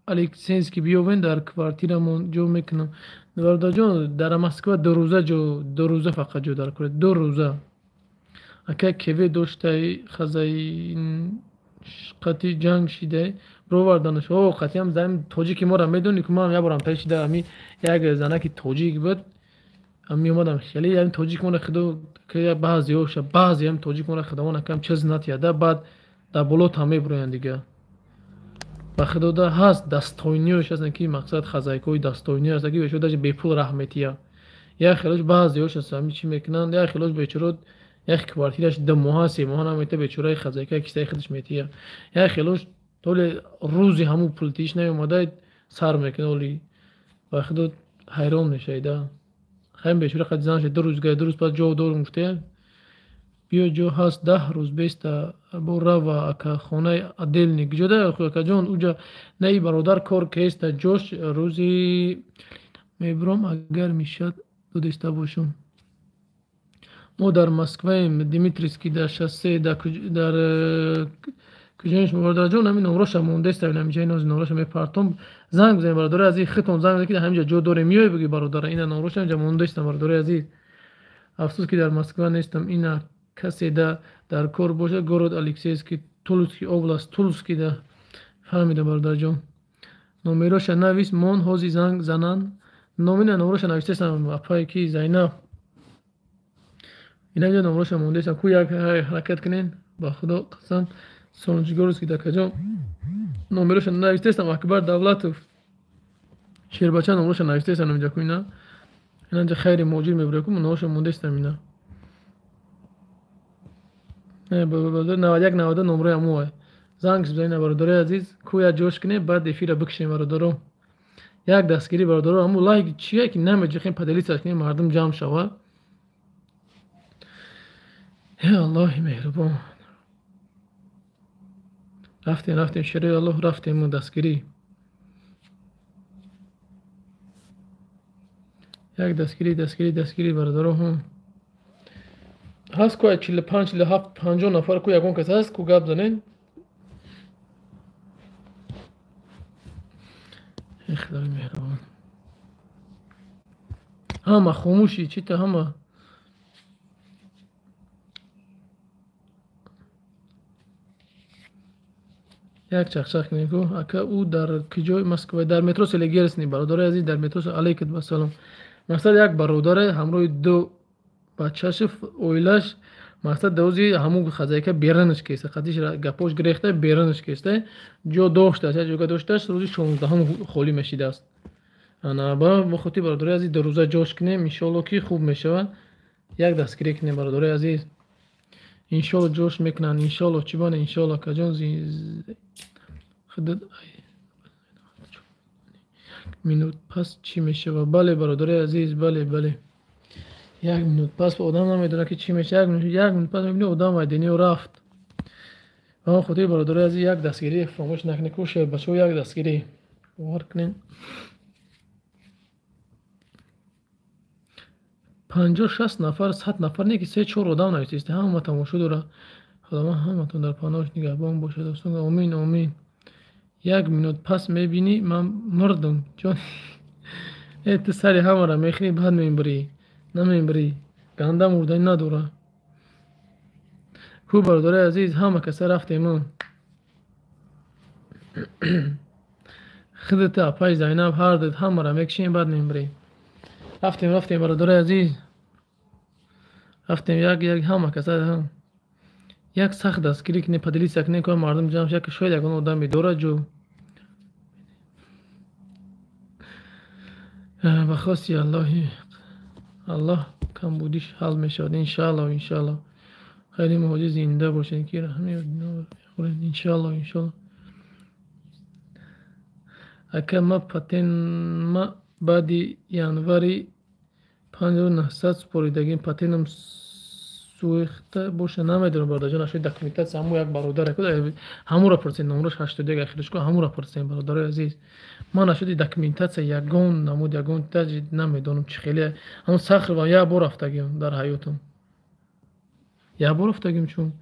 Алексеевский биёвен дар квартирамон ҷо мекунам. Бародарҷон дар Москва ду рӯза ҷо, ду рӯза фақат ҷо дар кор, ду рӯза. Ака кеве доштай хазаи қати ҷанг шидай бироварданаш. О қатиам зани тоҷики моро медонӣ ки ман як борам пеш шида ҳами як занаки тоҷик буд. Меомадам хеле ям тоҷик моро худо ки баъзеҳоша баъзеам тоҷик моро худованд акам чиз натияда, баъд дар боло там мебуроянд дига. Ба худода ҳаст дастойниёш ҳастанд ки мақсад хазайкои дастойниё ҳастанд ки бечора даже бепул раҳ метия. Як хелош баъзеҳош ҳаст ҳами чӣ мекунанд, як хелош бечоро як квартираш ду моҳа се моҳа намета бечораи хазайка кисаи худаш метия. Як хелош толе рӯзи ҳамун пултиш наомада сар мекунад оли ба худо ҳайрон мешавида. Хайм бечора қад зан шуд, ду рӯз ду рӯз пас ҷо дорум гуфтая. Биё ҷо ҳаст 10 рӯз беста бо рава ака хонаи отдельный куҷода акаҷон уҷа на и бародар кор кеста ҷош рӯзи мебурам агар мешад додиста бошум. Мо дар Москваем, Дмитриевский дар шоссе дар куҷоиш бародарҷон ҳамин номроша мондаиста, ҳаминҷа ин номроша мепартом. Занг бизанед бародари азиз, худтон занг бизанед ки ҳаминҷа ҷо дорем, меои бигӯи бародара ина номроша ҳаминҷа мондаистам бародари азиз. Афсӯс ки дар Москва нестам, ина касе дар кор бошад, город Алексеевский, Тульский область, Тульский да фаҳмидам бародарҷон. Номероша навис, мон ҳози занг зананд. Номина номроша навистаистам апае ки Зайнаб. Инаҷа номроша мондаистам, ку як ҳаракат кунен, ба худо қасам. Солнечногорский дакаҷон номероша навистаистам, Акбар Давлатов Шербача номроша навистаистам инҷа ку ина. Инаҷа хайри муҳоҷир мебуря ку номроша мондаистам ина. 91 92 номрои ҳамоа. Занг бизанед бародарои азиз, ку як ҷош кунем, баъд эфира бикшем бародаро. Як дастгирӣ бародаро, ҳамун лайк чие ки намеҷихем, поделиться кунем, мардум ҷамъ шава. Эй Аллоҳи меҳрубон. Рафтем, рафтем, шерои Аллоҳ рафтем дастгирӣ. Як дастгирӣ, дастгирӣ, дастгирӣ бародаро. Ҳаст ку 45, 47, 50 нафар ку ягон кас ҳаст ку гап занен? Эй Худои меҳрубон. Ҳама хомӯшӣ, чита ҳама. Як чақчақ кунем ку ака ӯ дар куҷои Москва, дар метро Селигерский бародари азиз, дар метро алейкум ассалом. Мақсад як бародаре ҳамроҳи ду бачаши оилаш Мақсад давзи ҳамун хозяйка беранаш кеста, қатиш гапош гирехта беранаш кеста, ҷо доштааст, як ҷойга доштааст, рӯзи 16 холӣ мешидааст. Ана ба хотири бародари азиз ду рӯза ҷош кунем, иншоалло ки хуб мешавад. Як дастгирӣ кунем бародари азиз. Иншоалло ҷош мекунанд, иншоалло чӣ бане, иншоалло акаҷон худат минут пас чӣ мешавад? Бале бародари азиз, бале, бале. Як минут пас одам намедонад ки чӣ мешавад, як минут пас мебинӣ одам айдениё рафт. Ба он хотири бародари азиз як дастгирӣ фаромӯш накунед, кӯшед бачаҳо як дастгирӣ бовар кунед. 50-60 нафар, 100 нафар не ки 3-4 одам навиштааст, ҳама тамошо дорад. Худованд ҳаматон дар паноҳаш нигаҳбон бошад дӯстон. Омин, омин. Як минут пас мебинӣ ман мурдам. Ҷон э ту сари ҳамаро мехӯрӣ, баъд мебарӣ. Намебарӣ. Ганда мурданӣ надорад. Ку бародари азиз, ҳама каса рафтем. Худата апаи Зайнаб ҳар дид ҳамаро мекушем, баъд мебарем. Рафтем, рафтем бародари азиз. Рафтем як як ҳама каса як сахт дастгирӣ кунем, поделиться кунем, ки мардум ҷамъ шавад, ки шояд ягон одаме дорад ҷо. Ба хости Аллоҳи Аллоҳ камбудиш ҳал мешавад, иншаалло, иншаалло. Хайри муҳоҷир зинда бошед, ки раҳми хӯред, иншаалло, иншаалло. Ака ма патентма баъди январи 5900 супоридагим, патентам суихта боша намедонам бародарҷон, ашои документатсия ҳаму як бародар ҳамура пурсед, номрош 81 ахираш ку ҳамура пурсед бародарои азиз. Ман ашои документатсия ягон намуд ягон таҷ намедонам чӣ хеле ҳамун сахрва як бор рафтагим дар ҳаётам. Як бор рафтагим чун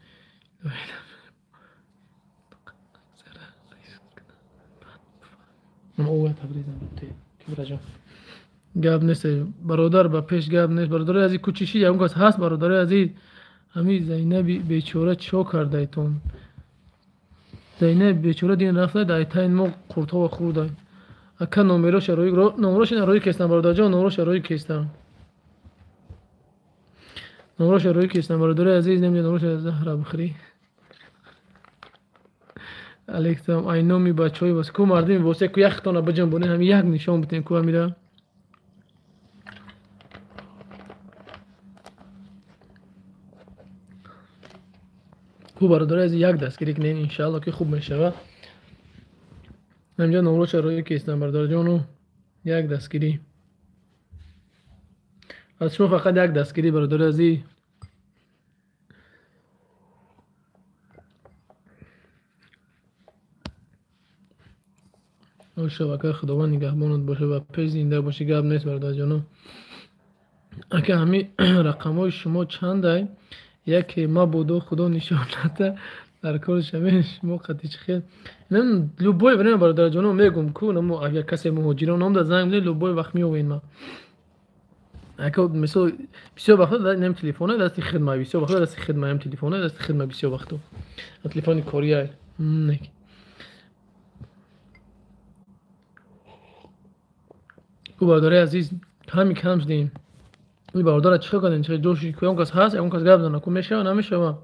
гап нест бародар, ба пеш гап нест бародари азиз. Кӯчиши ягон кас ҳаст бародари азиз? Ҳамин Зайнаби бечора чо кардаитон? Зайнаби бечора дин рафта дайтайн мо қуртова хӯрдай. Ака номероша рӯи кестам бародарҷон, номроша рӯи кестам, номроша рӯи кестам бародари азиз. Намедонам номроша заҳра бихӯрӣ. Алексам ай номи бачаҳои вас ку мардими восе ку яхтона биҷанбонед, ҳамин як нишон битем ку ҳамира. Ку бародари азиз як дастгирӣ кунед, иншаалло ки хуб мешавад. Ҳаминҷо номроша рӯи кестам бародарҷону, як дастгирӣ аз шумо, фақат як дастгирӣ бародари азиз. Ака худованд нигаҳбонат бошад ва пеш зинда бошӣ, гап нест бародарҷону. Ака ҳамин рақамҳои шумо чандай? Яке мабодо худо нишон нада дар кори шавед шумо қатъи чӣ хел. Любой время бародарҷону мегум ку намо агар касе муҳоҷирон номда занг мезанед, любой вақт меовед ма. Ака мисол бисёр вақто нем телефона дасти хидма, бисёр вақто дасти хидма, ем телефона дасти хидма бисёр вақто. Телефони кория. Ку бародари азиз ҳами кам шудем. Ин бародара чӣ кардем? Чӣ ҷоши ку ягон кас ҳаст, ягон кас гап зана ку мешава, намешава?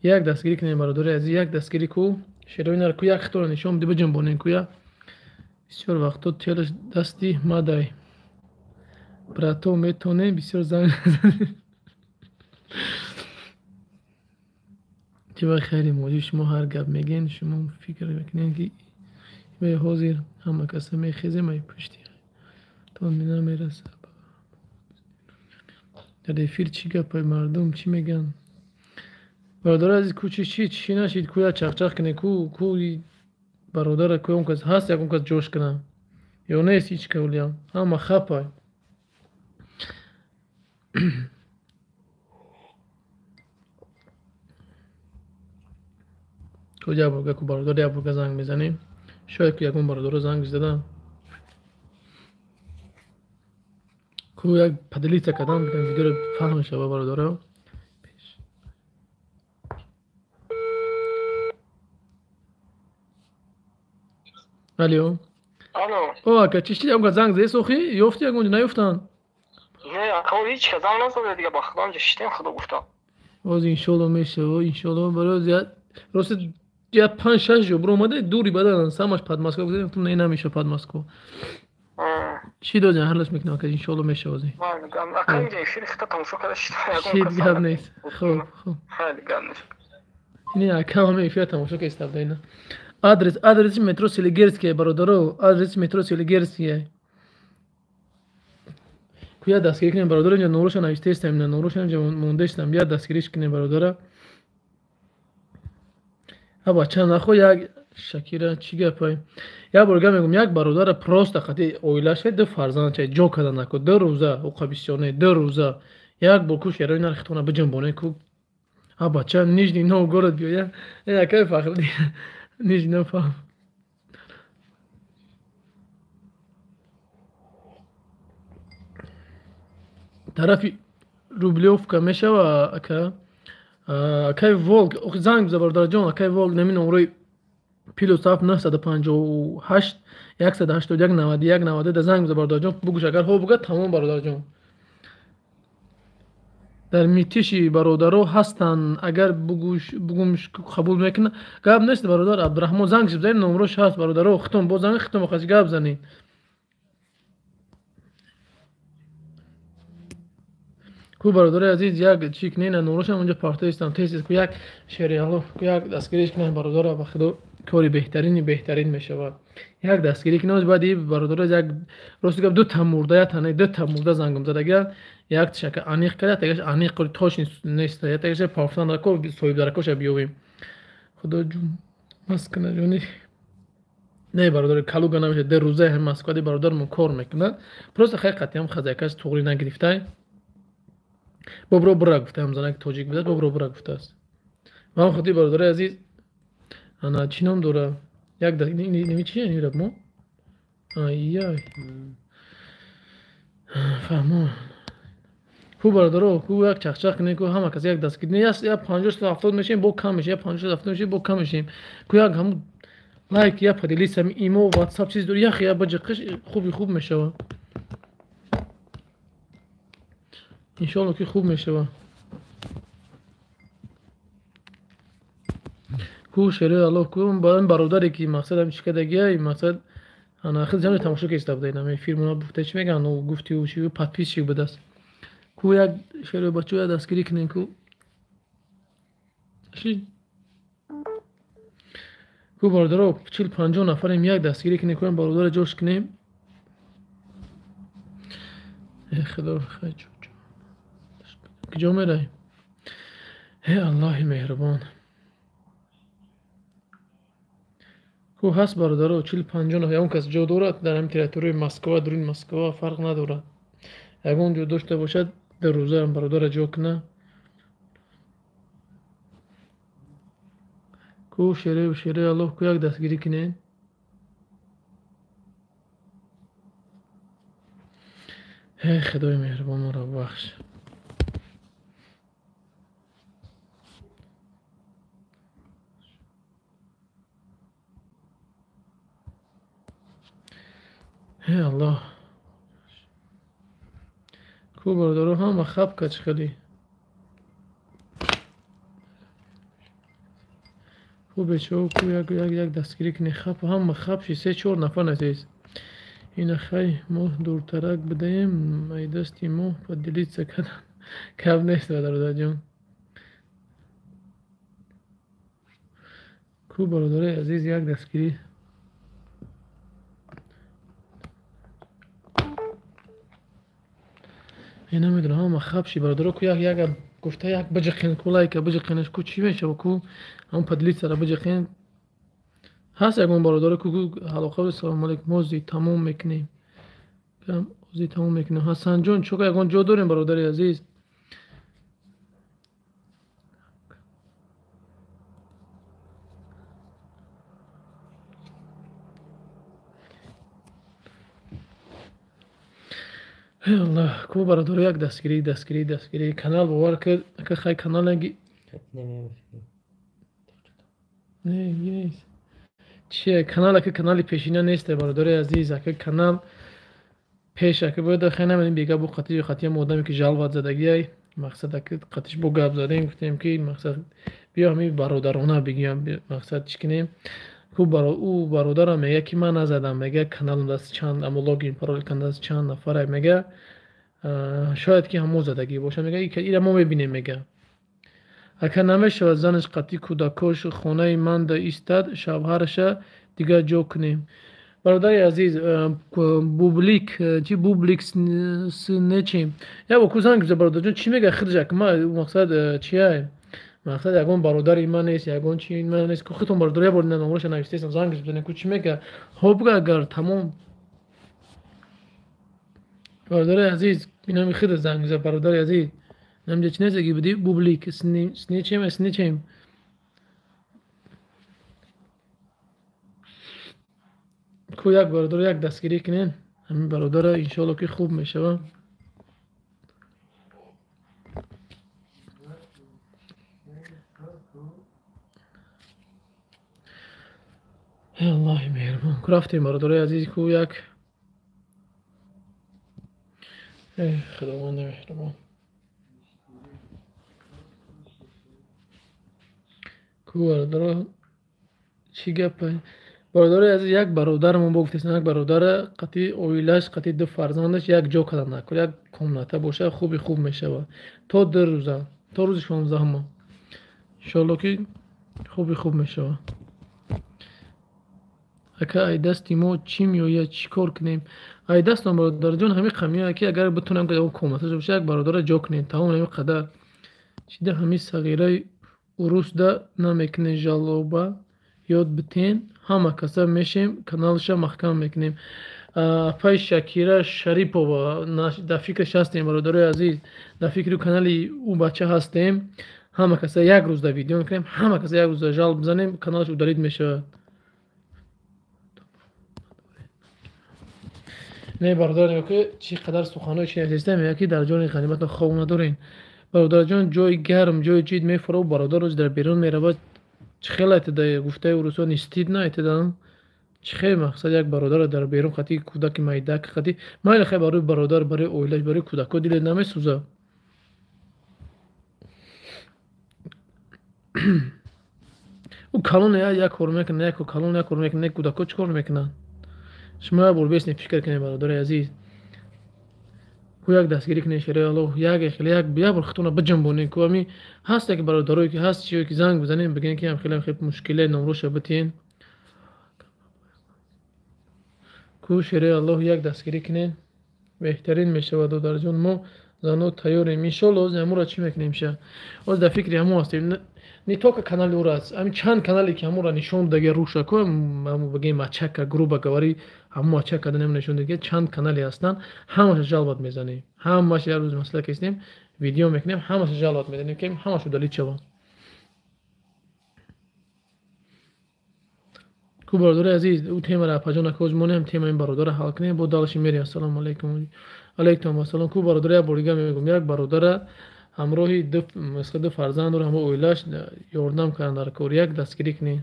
Як дастгирӣ кунем бародари азиз, як дастгирӣ ку шерои нар ку як хитора нишон биди биҷанбонем ку я. Бисёр вақто телаш дасти мадай. Брато метонем бисёр занг назанем. Чӣ ба хайри муҳоҷир шумо ҳар гап мегӯед, шумо фикр мекунед ки ҳозир ҳама каса мехезем ай пушти то намерасад. Дар эфир чӣ гапай мардум чӣ мегӯянд? Бародари азиз кӯчи чӣ нашид ку як чақчақ кунед ку ку бародара ку ягон кас ҳаст, ягон кас ҷош кунад ё нест? Ҳеҷ кавлиям ҳама хапай. Ку як борга ку бародар як борга занг мезанем, шояд ку ягон бародаро занг задам ку як поделиться кардам видеоро фаҳм шава бародаро. Алло. Алло. О, ака чӣ шид? Ягон кас занг зада сохи? Ёфти ягон ҷо наёфтанд? Не, ака ҳеч кас занг назада дига, ба худо ҳамҷа шиштем, худо гуфта. Боз иншоалло мешава, иншоалло. Барои рости я 5-6 ҷо биромада дури бадан самаш под Москва гуфтам, гуфтам не, намеша под Москва. Чӣ дозем ҳаллаш мекунам ака, иншоалло мешава. Ака инҷа эфири хита тамошо карда шиштам. Шид гап нест. Хуб, хуб. Хеле гап нест. Не, ака ҳама эфира тамошо кардистам ина. Адрес, адреси метро Селигерская, бародаро, адреси метро Селигерская. Куя дастгирӣ кунем бародаро, инҷа нуруша навиштаистам, ина нуруша инҷа мондаистам, я дастгириш кунем бародара. А бача нахо як Шакира чӣ гапай? Як бор гап мегӯм, як бародара просто қати оилаша ду фарзандча ҷо карда наку, 2 рӯза, уқа бисёр не, 2 рӯза. Як бор ку шерои нархитона биҷунбоне ку. А бача Нижний Новгород биёя. Э акай Фахриддин Нижний Новгород. Тарафи Рублёвка мешава ака. Акай Волк, занг биза бародарҷон, акай Волк нами номрои плюс 7 958 181 91 92 да занг биза бародарҷон, бугӯш агар ҳо бугад тамом бародарҷон. Дар митиши бародаро ҳастанд, агар бугумш қабул мекунад. Гап нест бародар Абдураҳмон, занг бизанед, номрош ҳаст бародаро, хитом боз занг, хитом хаш гап занед. Ку бародари азиз, як чӣ кунед, на номрошам онҷо партоистам, тез тез ку як шери Аллоҳ, ку як дастгириш кунед бародаро, ба худо кори беҳтарини беҳтарин мешавад. Як дастгирӣ кунед, баъд и бародаро як рости гап ду та мурда, як тана ду та мурда зангум задага, як тишака аниқ карда, тагаш аниқ кори тош нест, як тагаш пафтан рако соҳиб даракоша биёвем. Худо ҷун маскана ҷони. Не бародари Калуга намешавад, 2 рӯза ҳам Москвади бародармон кор мекунад. Просто хай қатъиям хазайкаш туғри нагирифтай. Бобро бура гуфтаам, занак тоҷик будааст, бобро бура гуфтааст. Ва ҳам худи бародари азиз, ана чӣ ном дора? Як ними чи ин мо? Ай. Фаҳмо. Ку бародаро, ку як чахчах кунед, ку ҳама кас як даст кунед. Я 50 70 мешем, бо кам мешем, я 50 70 мешем, бо кам мешем. Ку як ҳаму лайк, я поделиться, имо, WhatsApp чиз дор, як я баҷиқиш хуби хуб мешава. Иншоалло ки хуб мешава. Ку шерои Аллоҳ, ку ин бародаре ки мақсад ҳам чӣ кардагия, ин мақсад ана хел ҷамъ тамошо киста буда, ин филмона гуфта чӣ мегӯянд, гуфти ӯ чӣ подписчик будааст. Ку як шерои бачаҳо як дастгирӣ кунем ку. Ку бародаро 40-50 нафарем, як дастгирӣ кунем, ку бародаро ҷош кунем. Э худо хай куҷо меравем? Э Аллоҳи меҳрубон. Ку ҳаст бародаро 40-50 нафар, ягон кас ҷо дорад дар ҳамин территорияи Москва, дуруни Москва фарқ надорад. Ягон ҷо дошта бошад, 2 рӯза бародаро ҷо кунад. Ку шерои шерои Аллоҳ, ку як дастгирӣ кунед. Э худои меҳрубон моро бахш. Э Аллоҳ. Ку бародаро ҳама хаб кач хеле. Ку бечаҳо ку як як як дастгирӣ кунед, хаб ҳама хаб ши 3-4 нафар насист. Ина хай мо дуртарак будаем, ай дасти мо поделиться кардан. Каб нест бародарҷон. Ку бародарои азиз як дастгирӣ. Э намедонам ҳама хаб ши бародаро, ку як як гуфта як биҷиқен, ку лайка биҷиқенаш, ку чӣ мешава, ку ҳамон поделиться-ра биҷиқен. Ҳаст ягон бародаро ку ҳалоқа, салому алайкум, ҳозир тамом мекунем. Ҳозир тамом мекунем. Ҳасанҷон, чӯка ягон ҷо дорем бародари азиз? Эй Аллоҳ, ку бародаро як дастгирӣ, дастгирӣ, дастгирӣ. Канал бовар кард, ака хай каналаги. Не, нест. Чие канал, ака канали пешина нест, бародари азиз, ака канал Пеша ки бояд хай намедонем бега бо қатъи қатъи одаме ки жалбат задагиай мақсад ки қатъиш бо гап задем гуфтем ки мақсад биё ҳамин бародарона бигӯям мақсад чӣ кунем. Ку ӯ бародарам мега ки ман назадам, мега каналам даст чанд амо логин парол даст чанд нафара мега шояд ки ҳамо задагӣ боша мега ира мо мебинем мега. Ака намешавад занаш қатъи кӯдакош хонаи ман да истад шавҳараша дигар ҷо кунем. Бародари азиз бублик чи бублик нечим я бо ку занг биза бародарҷон чӣ мега худаш ма мақсад чия мақсад ягон бародари ман нест ягон чи ман нест ку худтон бародар я бор номраша навиштаистам занг бизанем ку чӣ мега хоб буга агар тамом. Бародари азиз инами худ занг биза бародари азиз намҷа чи нест аги буди бублик снечем снечем. Ку як бародар як дастгирӣ кунем ҳамин бародара иншоалло ки хуб мешава. Эй Аллоҳи меҳрубон ку рафтем бародарои азиз ку як эй Худованди меҳрубон ку бародаро чӣ гапа. Бародарои азиз як бародарамон бо гуфтестам як бародара қатъи оилаш қатъи ду фарзандаш як ҷо кардан накор як комната боша хуби хуб мешавад то ду рӯза то рӯзи 16 иншоалло ки хуби хуб мешавад. Ака ай дасти мо чӣ меояд чӣ кор кунем? Ай дастон бародарҷон ҳамин қамия ки агар битонам ки комната боша як бародара ҷо кунем тамом ҳамин қадар. Чида ҳамин сағираи урусда намекунем жалоба ёд битен ҳама каса мешем каналша маҳкам мекунем. Апай Шакира Шарипова дар фикраш ҳастем бародарои азиз, дар фикри канали ӯ бача ҳастем. Ҳама каса як рӯз дар видео мекунем, ҳама каса як рӯз дар жалб бизанем, каналаш удалид мешавад. Не бародар мегӯяд ки чӣ қадар суханҳои чи навиштаистам мегӯяд ки дар ҷони ғаниматон хоб надорем. Бародарҷон ҷои гарм ҷои ҷид мефура бародар рӯз дар берун меравад. Чӣ хел айтада гуфтаи урусҳо не стыдно айтада чӣ хел мақсад як бародарро дар берун қатъи кӯдаки майдак қатъи майли хай барои бародар барои оилаш барои кӯдакҳо диле намесӯзад. Ӯ калон як кор мекунад як калон як кор мекунад кӯдакҳо чӣ кор мекунанд? Шумо як бор бесне фикр кунед бародари азиз. Ку як дастгирӣ кунед шераи Аллоҳ як хеле як бор худтонро биҷанбонед ку ҳамин ҳаст як бародарое ки ҳаст чие ки занг бизанем бигӯем ки ҳам хеле хеле мушкиле номроша битиен. Ку шераи Аллоҳ як дастгирӣ кунед беҳтарин мешавад додарҷон. Мо зано тайёрем иншоалло ҳозир ҳамонро чӣ мекунем ша ҳозир дар фикри ҳамон ҳастем. Не только канали ӯро аст ҳамин чанд канале ки ҳамонро нишон додагия рӯшако ҳамон бигӯем мачака грубо говори ҳамон мачак кардан ҳамон нишон додагия чанд канале ҳастанд ҳамаша жалбат мезанем ҳамаша як рӯз масъала кистем видео мекунем ҳамаша жалбат мезанем ки ҳамаш удалид шавад. Ку бародари азиз ӯ темаро апаҷон акоз монем тема ин бародарро ҳал кунем бо далши мерем. Ассалому алайкум. Алайкум ассалом. Ку бародари як бор дига мегӯям як бародара ҳамроҳи ду фарзанд дора ҳамроҳи оилаш ёрдам кардан дар кор як дастгирӣ кунед.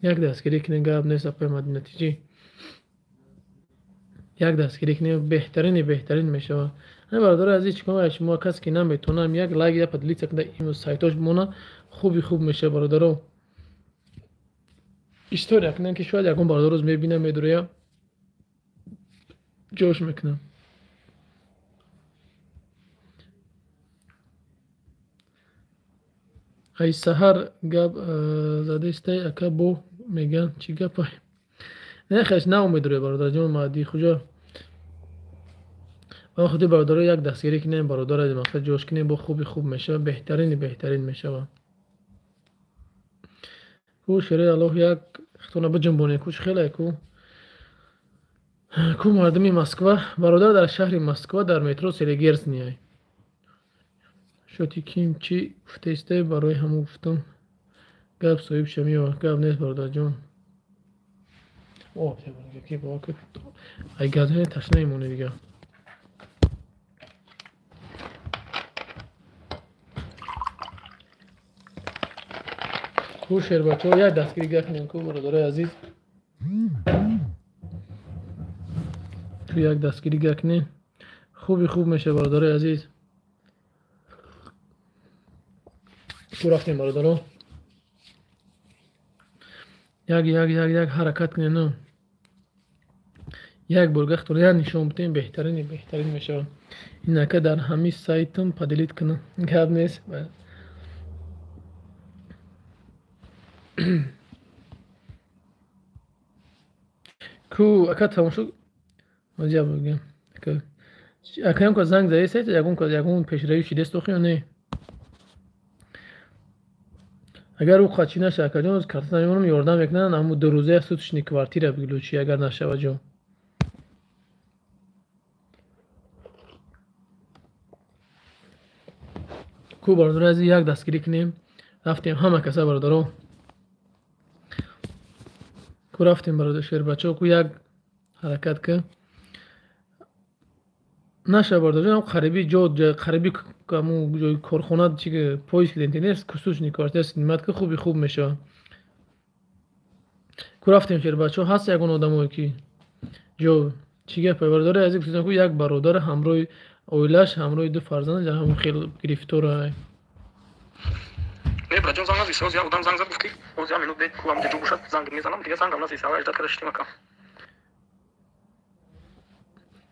Як дастгирӣ кунед гап нест апаи Мадинатиҷӣ. Як дастгирӣ кунед беҳтарини беҳтарин мешавад. Ҳамин бародари азиз чӣ кор шумо касе ки наметавонам як лайк як поделиться кунед ин сайтош бимонад хуби хуб мешавад бародаро. История кунед ки шояд ягон бародар рӯз мебинам медурӯям ҷош мекунам. Ай саҳар гап задаистай ака бо меган чӣ гапай? Не хеш наумедурӯя бародарҷон Маҳдӣ хуҷа. Ба хотири бародаро як дастгирӣ кунем бародарро мақсад ҷош кунем бо хуби хуб мешавад беҳтарини беҳтарин мешавад. Ку шераи Аллоҳ як худтонро биҷунбонед ку чӣ хеле ку ку мардуми Москва бародар дар шаҳри Москва дар метро Селигерсния. Шоти ким чӣ гуфтаистай барои ҳамон гуфтам гап соҳиб шамиёва гап нест бародарҷон. Ай газани ташна мемонӣ дига. Ку шербачаҳо як дастгирӣ гап кунем ку бародарои азиз. Ту як дастгирӣ гакнӣ хуби хуб мешавад, бародарои азиз. Ку рафтем, бародаро, як як як як ҳаракат кунем, як бор гахтор як нишон битем, беҳтарини беҳтарин мешавад. Инака дар ҳамин сайтам поделить кунам, гап нест. Ку ака тамошо бигем, акаям ка занг заи сайт, ягон ягон пешравӣ шидест охи ё не? Агар ӯ қачӣ наша, акаҷон, карта намемонам, ёрдам мекунанд, аммо ду рӯза суточный квартира биглучи, агар нашава ҷо. Ку бародари азиз, як дастгирӣ кунем, рафтем ҳама каса, бародаро. Ку рафтем, бародар шербачо, ку як ҳаракат ка наша, бародарҷон, қариби ҷо, қариби ҳамун ҷои корхона чи поиск интернет кусучный квартира снимать ка, хуби хуб мешавад. Ку рафтем, шербачо, ҳаст ягон одамое ки ҷо чӣ гапа, бародари азиз? Гуфтам ку як бародар ҳамроҳи оилаш, ҳамроҳи ду фарзанд ҳамон хел гирифтора. Не, браҷон, занг назист. Ҳозир як одам занг зад, гуфт ки ҳозир як минут бед, ку ҳамҷа ҷо бошад, занг мезанам, дига зангам назист, ава аждат карда шитем ака.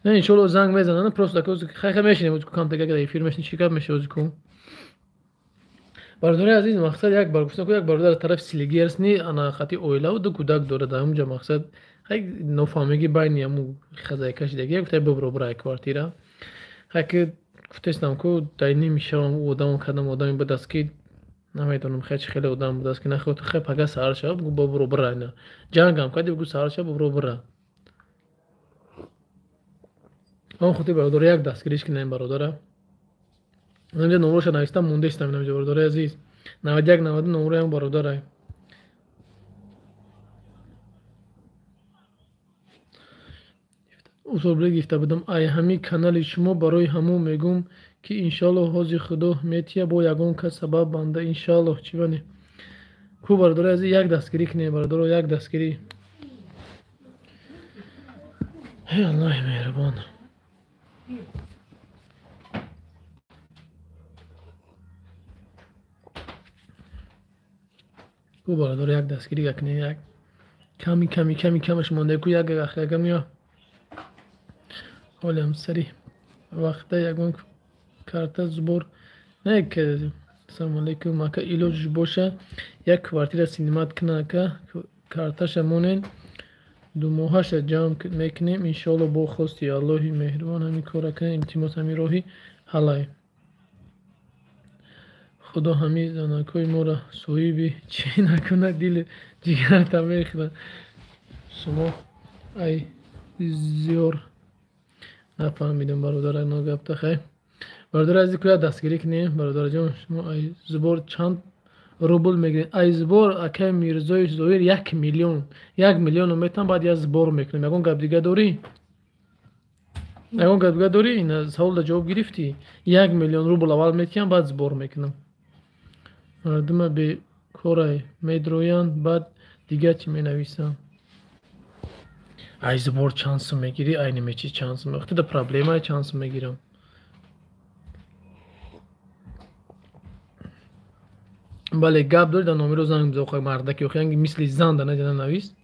Не, иншоалло занг мезананд, просто хай хай мешинем, камтага эфир мешинем, чӣ гап мешавад ку? Бародари азиз, мақсад як бар гуфтам ку як бародар тарафи Селигерсни ана хати оилаву ду кӯдак дорад, дар ҳамунҷа мақсад хай нофаҳмигӣ байни ҳамун хазайка шидаги, гуфта бибро бирай квартира. Хай ки гуфтестам ку дар ними шавам ӯ одамон кардам, одаме будаст ки намедонам хай чи хеле одам будаст ки наход, хай пага саҳар шава, бугу бобро бира, ина ҷангам карди, бугу саҳар шава, бобро бира. Он хотир бародаро як дастгириш кунем бародара. Инҷа номроша навистам, мондестам инҷа, бародари азиз. 91 90 номрои ҳам бародарай. Усулбре гирифта будам ай ҳамин канали шумо, барои ҳамон мегӯм ки иншоаллоҳ ҳозир худо метия бо ягон кас сабаб банда, иншоаллоҳ чӣ бане. Ку бародари азиз, як дастгирӣ кунем, бародаро, як дастгирӣ. Эй Аллоҳи меҳрубон. Ку бародаро як дастгирӣ кунем, як ками ками ками камаш монда, ку як ягам ё ҳолиам сари вақта ягон карта сбор не. Ассалому алайкум ака, илоҷ боша як квартира снимать кунад ака, карташа монен, думоҳаша ҷамъ мекунем иншоалло бо хости Аллоҳи меҳрубон ҳамин кора кунем, илтимос ҳамин роҳи ҳалай. Худо ҳамин занакҳои моро соҳиби чӣ накунад, дили ҷигарта мехӯрад. Шумо ай зиёр нафаҳмидам бародара ногапта. Хай бародари азиз, куя дастгирӣ кунем, бародарҷон, шумо ай сбор чанд рубл мегиред? Ай сбор акай Мирзои Зоир 1 миллион, 1 миллионо метам, баъд я сбор мекунем. Ягон гап дига дорӣ? Ягон гап дига дорӣ? Ина саволда ҷавоб гирифтӣ? 1 миллион рубл аввал метиҳам, баъд сбор мекунам. Мардума бекорай медроянд, баъд дига чӣ менависам? Ай сбор чанд сум мегирӣ? Ай немечи чанд сум? Вақте да проблемае чанд сум мегирам? Бале, гап дорӣ, дар номеро занг бизан, мардаки охи мисли зан да наҷа навис.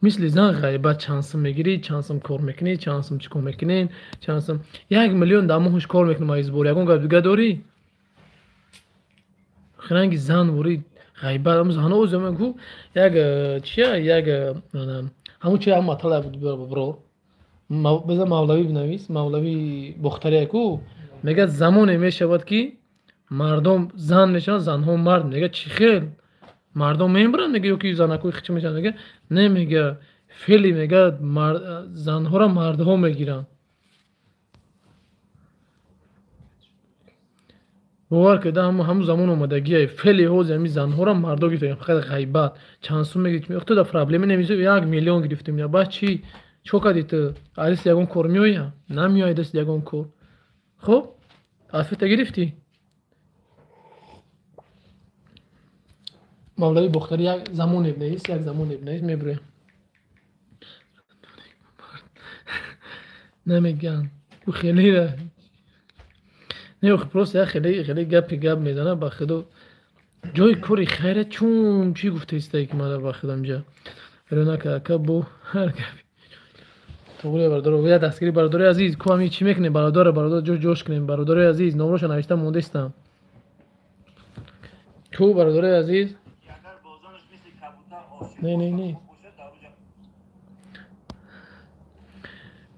Мисли зан ғайбат чанд сум мегирӣ, чанд сум кор мекунӣ, чанд сум чӣ кор мекунӣ, чанд сум 1 миллион дар моҳаш кор мекунам ай сбор. Ягон гап дига дорӣ? Охиранги зан ворид ғайбат ҳамун занҳо ӯзо мегӯ як чия, як ҳамун чи ҳам матала буд бро. Биза мавлавӣ бинавис, мавлавӣ Бохтария ку мегӯяд замоне мешавад ки мардом зан мешаванд, занҳо мард. Мегӯяд чӣ хел мардом мемиранд, мегӯяд ё ки занакҳои хичи мешаванд, мегӯяд не, мегӯяд феъли, мегӯяд занҳоро мардҳо мегиранд. Бовар кунед, ҳамун замон омадагие феъли ҳозир ҳамин занҳоро мардҳо гирифтанд, фақат ғайбат чанд сум мегирифтем, ту да проблема намезӣ, 1 миллион гирифтем, баъд чӣ чӣ кардӣ ту? Аз дасти ягон кор меояд? Намеояд дасти ягон кор. Хуб, ответа гирифтӣ? Мавлави Бохтарӣ як замоне бинавис, як замоне бинавис, мебурем. Намеган. Ӯ хеле не, просто як хеле хеле гапи гап мезана ба худо. Ҷои кори хайра чун чӣ гуфтаистае ки мана ба худо инҷа. Веронака ака бо ҳар гапи. Туғри бародаро, я дастгирӣ бародари азиз, ку ҳами чӣ мекунем бародаро, бародар ҷош ҷош кунем бародари азиз, номроша навишта мондастам. Ку бародари азиз? Не, не, не.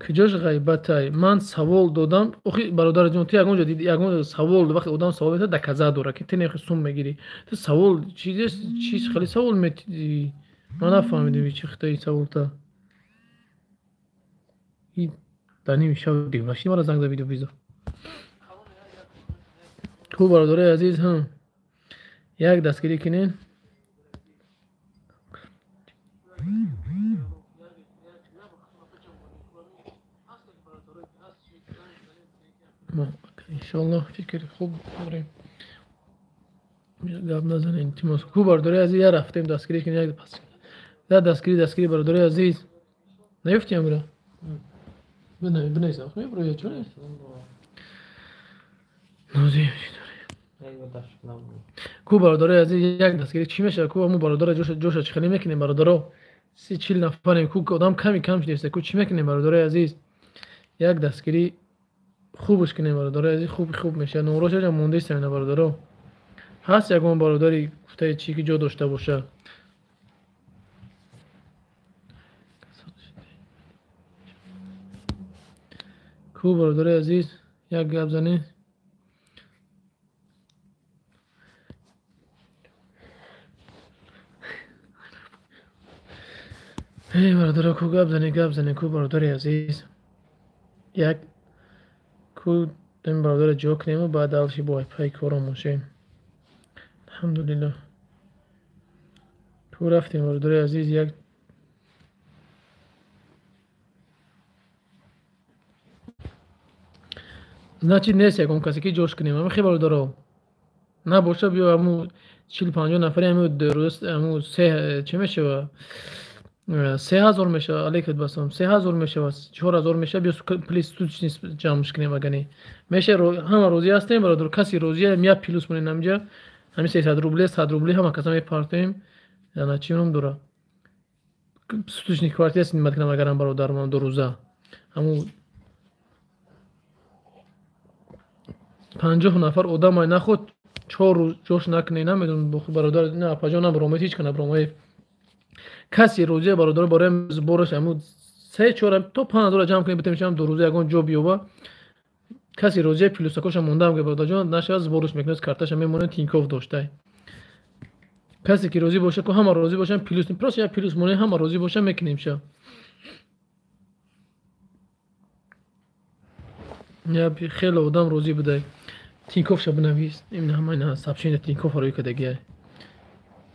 Куҷош ғайбатай? Ман савол додам. Охи бародарҷон, ту ягон ҷо диди, ягон ҷо савол вақте одам савол медиҳад, доказа дора ки ту нехи сум мегирӣ. Ту савол чиз чиз хеле савол метидӣ. Ман нафаҳмидам чи хитаи саволта. И дар ними шаб диваши мара занг зад видео визо. Ку бародарои азиз, ҳам як дастгирӣ кунед. Иншоаллоҳ фикри хуб дорем. Гап назанем, илтимос. Ку бародари азиз, я рафтем дастгирӣ кунем, як пас. Я дастгирӣ, дастгирӣ бародари азиз. Наёфтӣ амра? Бинависам, мебро чо не? Нозим. Ку бародари азиз, як дастгирӣ чӣ мешавад? Ку ҳамун бародара ҷоша ҷоша чӣ хеле мекунем бародаро? 30-40 нафарем, ку одам ками кам шудааст. Ку чӣ мекунем бародари азиз? Як дастгирӣ хубш кунем бародари азиз, хуб хуб мешавад. Номроша мондаистам ина бародаро. Ҳаст ягон бародари гуфтаи чӣ ки ҷо дошта бошад? Ку бародари азиз, як гап занед. Эй бародаро, ку гап занед, гап занед, ку бародари азиз. Як ку ин бародарро ҷо кунему баъд алши бо пайи кором бошем. Алҳамдулиллоҳ. Ку рафтем бародари азиз, як значит нест ягон касе ки ҷош кунем. Ами хе бародаро набоша, биё ҳаму 40-50 нафари ҳаму дуруст ҳаму се чӣ мешава? 3000 мешава, алейкум басом. 3000 мешава, 4000 мешава, биё плюс суточный ҷамъш кунем агани. Меша ҳама розӣ ҳастем бародар, каси розӣ я плюс монем ҳамҷа. Ҳами 300 рубле, 100 рубле ҳама каса мепартоем. Яна чӣ ном дора? Суточный квартира снимать кунам агарам бародар ман ду рӯза. Ҳаму 50 нафар одамай наход 4 рӯз ҷош накунем, намедонам бародар, на апаҷон, на баромад, ҳеч кана баромад. Каси розия бародар барои сбораш ҳаму 3-4 то 5000 ҷамъ кунем, битем шам ду рӯза ягон ҷо биёба. Каси розия плюсакоша мондаам ки бародарҷон нашавад, сбораш мекунад, карташа мемонад, Тинькофф доштай. Касе ки розӣ боша, ку ҳама розӣ бошам, плюс просто як плюс монем, ҳама розӣ бошам, мекунем ша. Я хеле одам розӣ будай. Тинькоффша бинавис, имна ҳама ина сообщение Тинькофф рӯй кардагиай.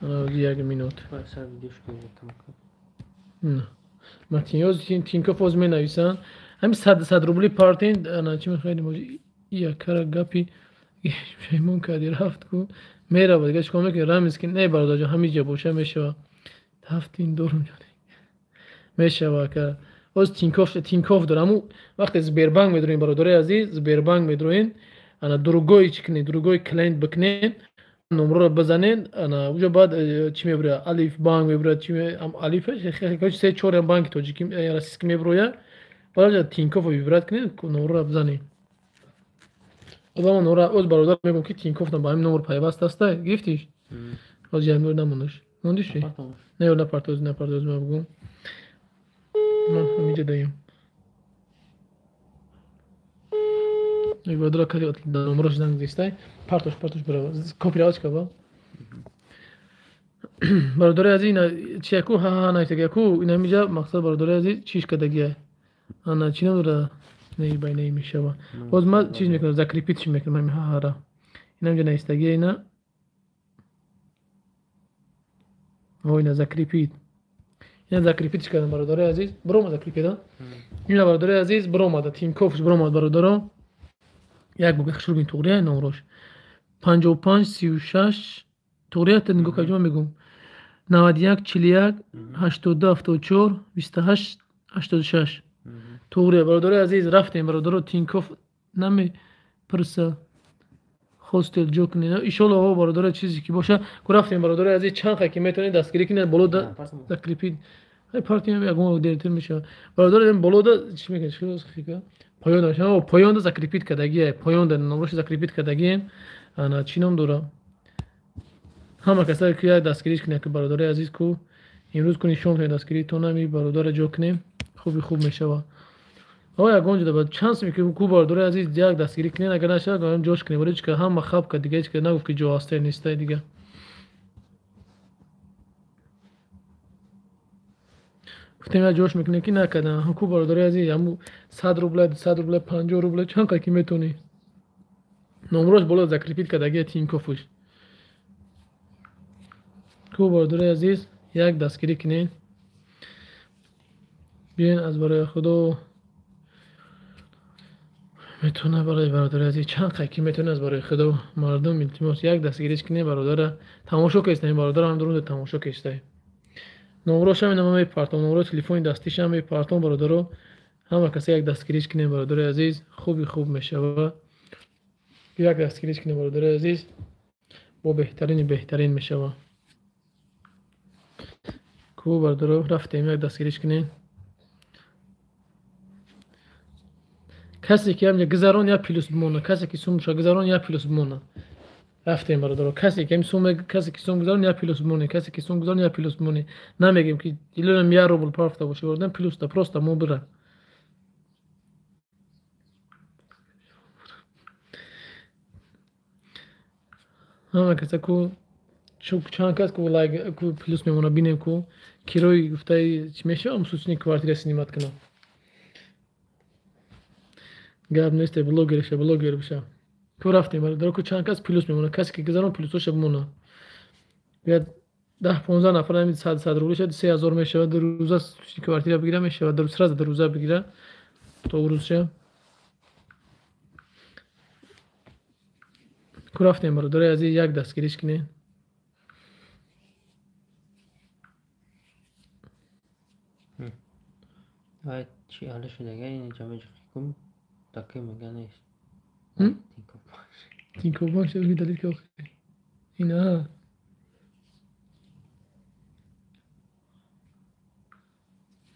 Як минут. Матиёз Тинькофф оз менависанд. Ҳами 100 рубли партин, ана чӣ мехоҳед можи якара гапи шаймон кардӣ рафт ку мерава дига чикор мекунӣ? Рамиз ки не бародарҷон, ҳамин ҷо боша мешава. Ҳафтин дорум ҷон. Мешава ака. Оз Тинькофф Тинькофф дора. Ҳаму вақте Сбербанк медроем бародари азиз, Сбербанк медроем, ана другой чӣ кунед, другой клиент бикунед, номроро бизанед, ана уҷо баъд чӣ мебурад? Алиф банк мебурад, чӣ Алиф, се-чор банки тоҷикӣ, российский мебурояд. Баъд Тинькофф выбрать кунед, номроро бизанед. Одама номро оз бародар мегӯм ки Тинькофф ба ҳамин номр пайваст аста, гирифтиш? Оз як нур намондаш. Мондиш? Не, напартоз, напартоз ман бигӯм. Ман ҳаминҷа даем. Бародаро кади номрош занг зистай. Партош, партош барава. Копировать кава. Бародари азиз, ина чи яку ҳа ҳа навиштага яку ина ҳаминҷа мақсад бародари азиз чиш кардагиай. Ана чӣ ном дора? Не байнаи мешава. Боз ман чиз мекунам, закрепить чи мекунам ҳамин ҳа ҳара. Ина ҳаминҷа навиштагиай ина. О, ина закрепить. Ина закрепить кардам бародари азиз. Биромад закрепида. Ина бародари азиз биромада, Тинькофф биромад бародаро. Як буга шурбин туғрия номрош. 55 36 Туғрията нигоҳ каҷума мегум. 91 41 82 74 28 86. Туғрия бародари азиз рафтем бародаро Тинькофф намепурса. Хостел ҷо кунед. Иншоалло о бародаро чизе ки боша ку рафтем бародари азиз чанд ха ки метавонед дастгирӣ кунед боло закрепить. Ҳай партия ягон дертир мешавад. Бародари боло да чӣ мекунед? Поён шава поёнда закрепить кардагие. Поёнда номрош закрепить кардагием. Ана чӣ ном дора? Ҳама касае ки як дастгирӣ кунед ки бародари азиз ку имрӯз ку нишон кунед дастгиритон ами бародарро ҷо кунем. Хуби хуб мешавад. О ягон ҷода ба чанд сум ки ку бародари азиз як дастгирӣ кунед агар нашавад гаем ҷош кунем. Вале чика ҳама хаб кард дига ҳеч ка нагуфт ки ҷо ҳастай нестай дига. Гуфтем як ҷош мекунем ки накардан. Ку бародари азиз ҳаму 100 рубля, 200 рубля, 50 рубля чанд қа ки метавонӣ. Номрош боло закрепить кардагия Тинькоффш. Ку бародари азиз як дастгирӣ кунед. Биёен аз барои Худо метавона барои бародари азиз чанд қа ки метавонад аз барои Худо мардум илтимос як дастгириш кунед бародара тамошо кестаем бародара ҳам дурунда тамошо кестаем. Номрошам инама мепартом, номро телефони дастишам мепартом бародаро ҳама каса як дастгириш кунед бародари азиз хуби хуб мешавад. Як дастгириш кунед бародари азиз бо беҳтарини беҳтарин мешавад. Ку бародаро рафтем як дастгириш кунед. Касе ки ҳамҷа гузарон як плюс бимона, касе ки сумша гузарон як плюс бимона. Рафтем бародаро, касе ки сум касе ки сум гузарон як плюс бимоне, касе ки сум гузарон як плюс бимоне. Намегем ки илонам як рубл парафта боша, бародарам плюс да просто мо бира. Ҳама каса ку чанд кас ку лайк ку плюс мемона бинем ку кирои гуфтаи чӣ мешавад мусусини квартира снимат кунам. Гап нест, блогер ша, блогер биша. Ку рафтем бародаро ку чанд кас плюс мемона, касе ки гузарон плюсоша бимона. Бояд 10-15 нафар ҳамин 100 рубл шад 3000 мешавад, ду рӯза квартира бигира мешавад, ду сразу ду рӯза бигира то рӯзша. Ку рафтем бародари азиз як дастгириш кунед. Ай чи ҳалла шудага ин ҷамъ кум таки мега нест. Тинькофф банк шуд медалид ки охир. Ина.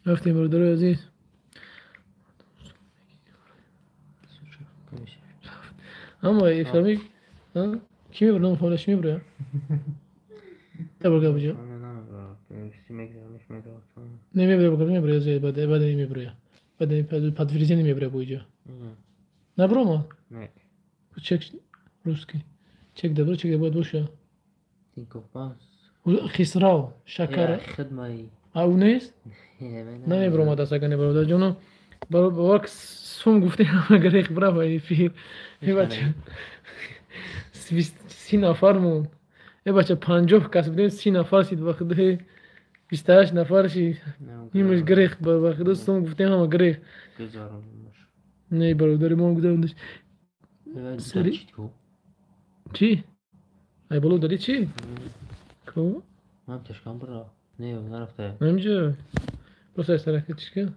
Рафтем бародари азиз. Аммо ифами ки мебарад ном фамилияш мебарад? Табарга буҷо. Не мебарад, мебарад, баъд баъд мебарад. Баъд подтверждение мебарад буҷо. Наброма? Не. Чек русский. Чек добро, чек бояд боша. Тинькофф банк. Хисрав, Шакар. Хидмаи. А у нест? Намебаромад аст агар небаромад. Ҷоно, бовар сум гуфтем агар рех бирава эфир. Э бача. 30 нафар мон. Э бача 50 кас будем 30 нафар шид ба худо 28 нафар шид. Нимаш грех ба худо сум гуфтем ҳама грех. Не бародари мо гузарондаш. Сари чӣ? Ай боло дадӣ чӣ? Ку? Ман ташкам бира. Не, нарафта. Намҷа. Просто ай сарака чишка.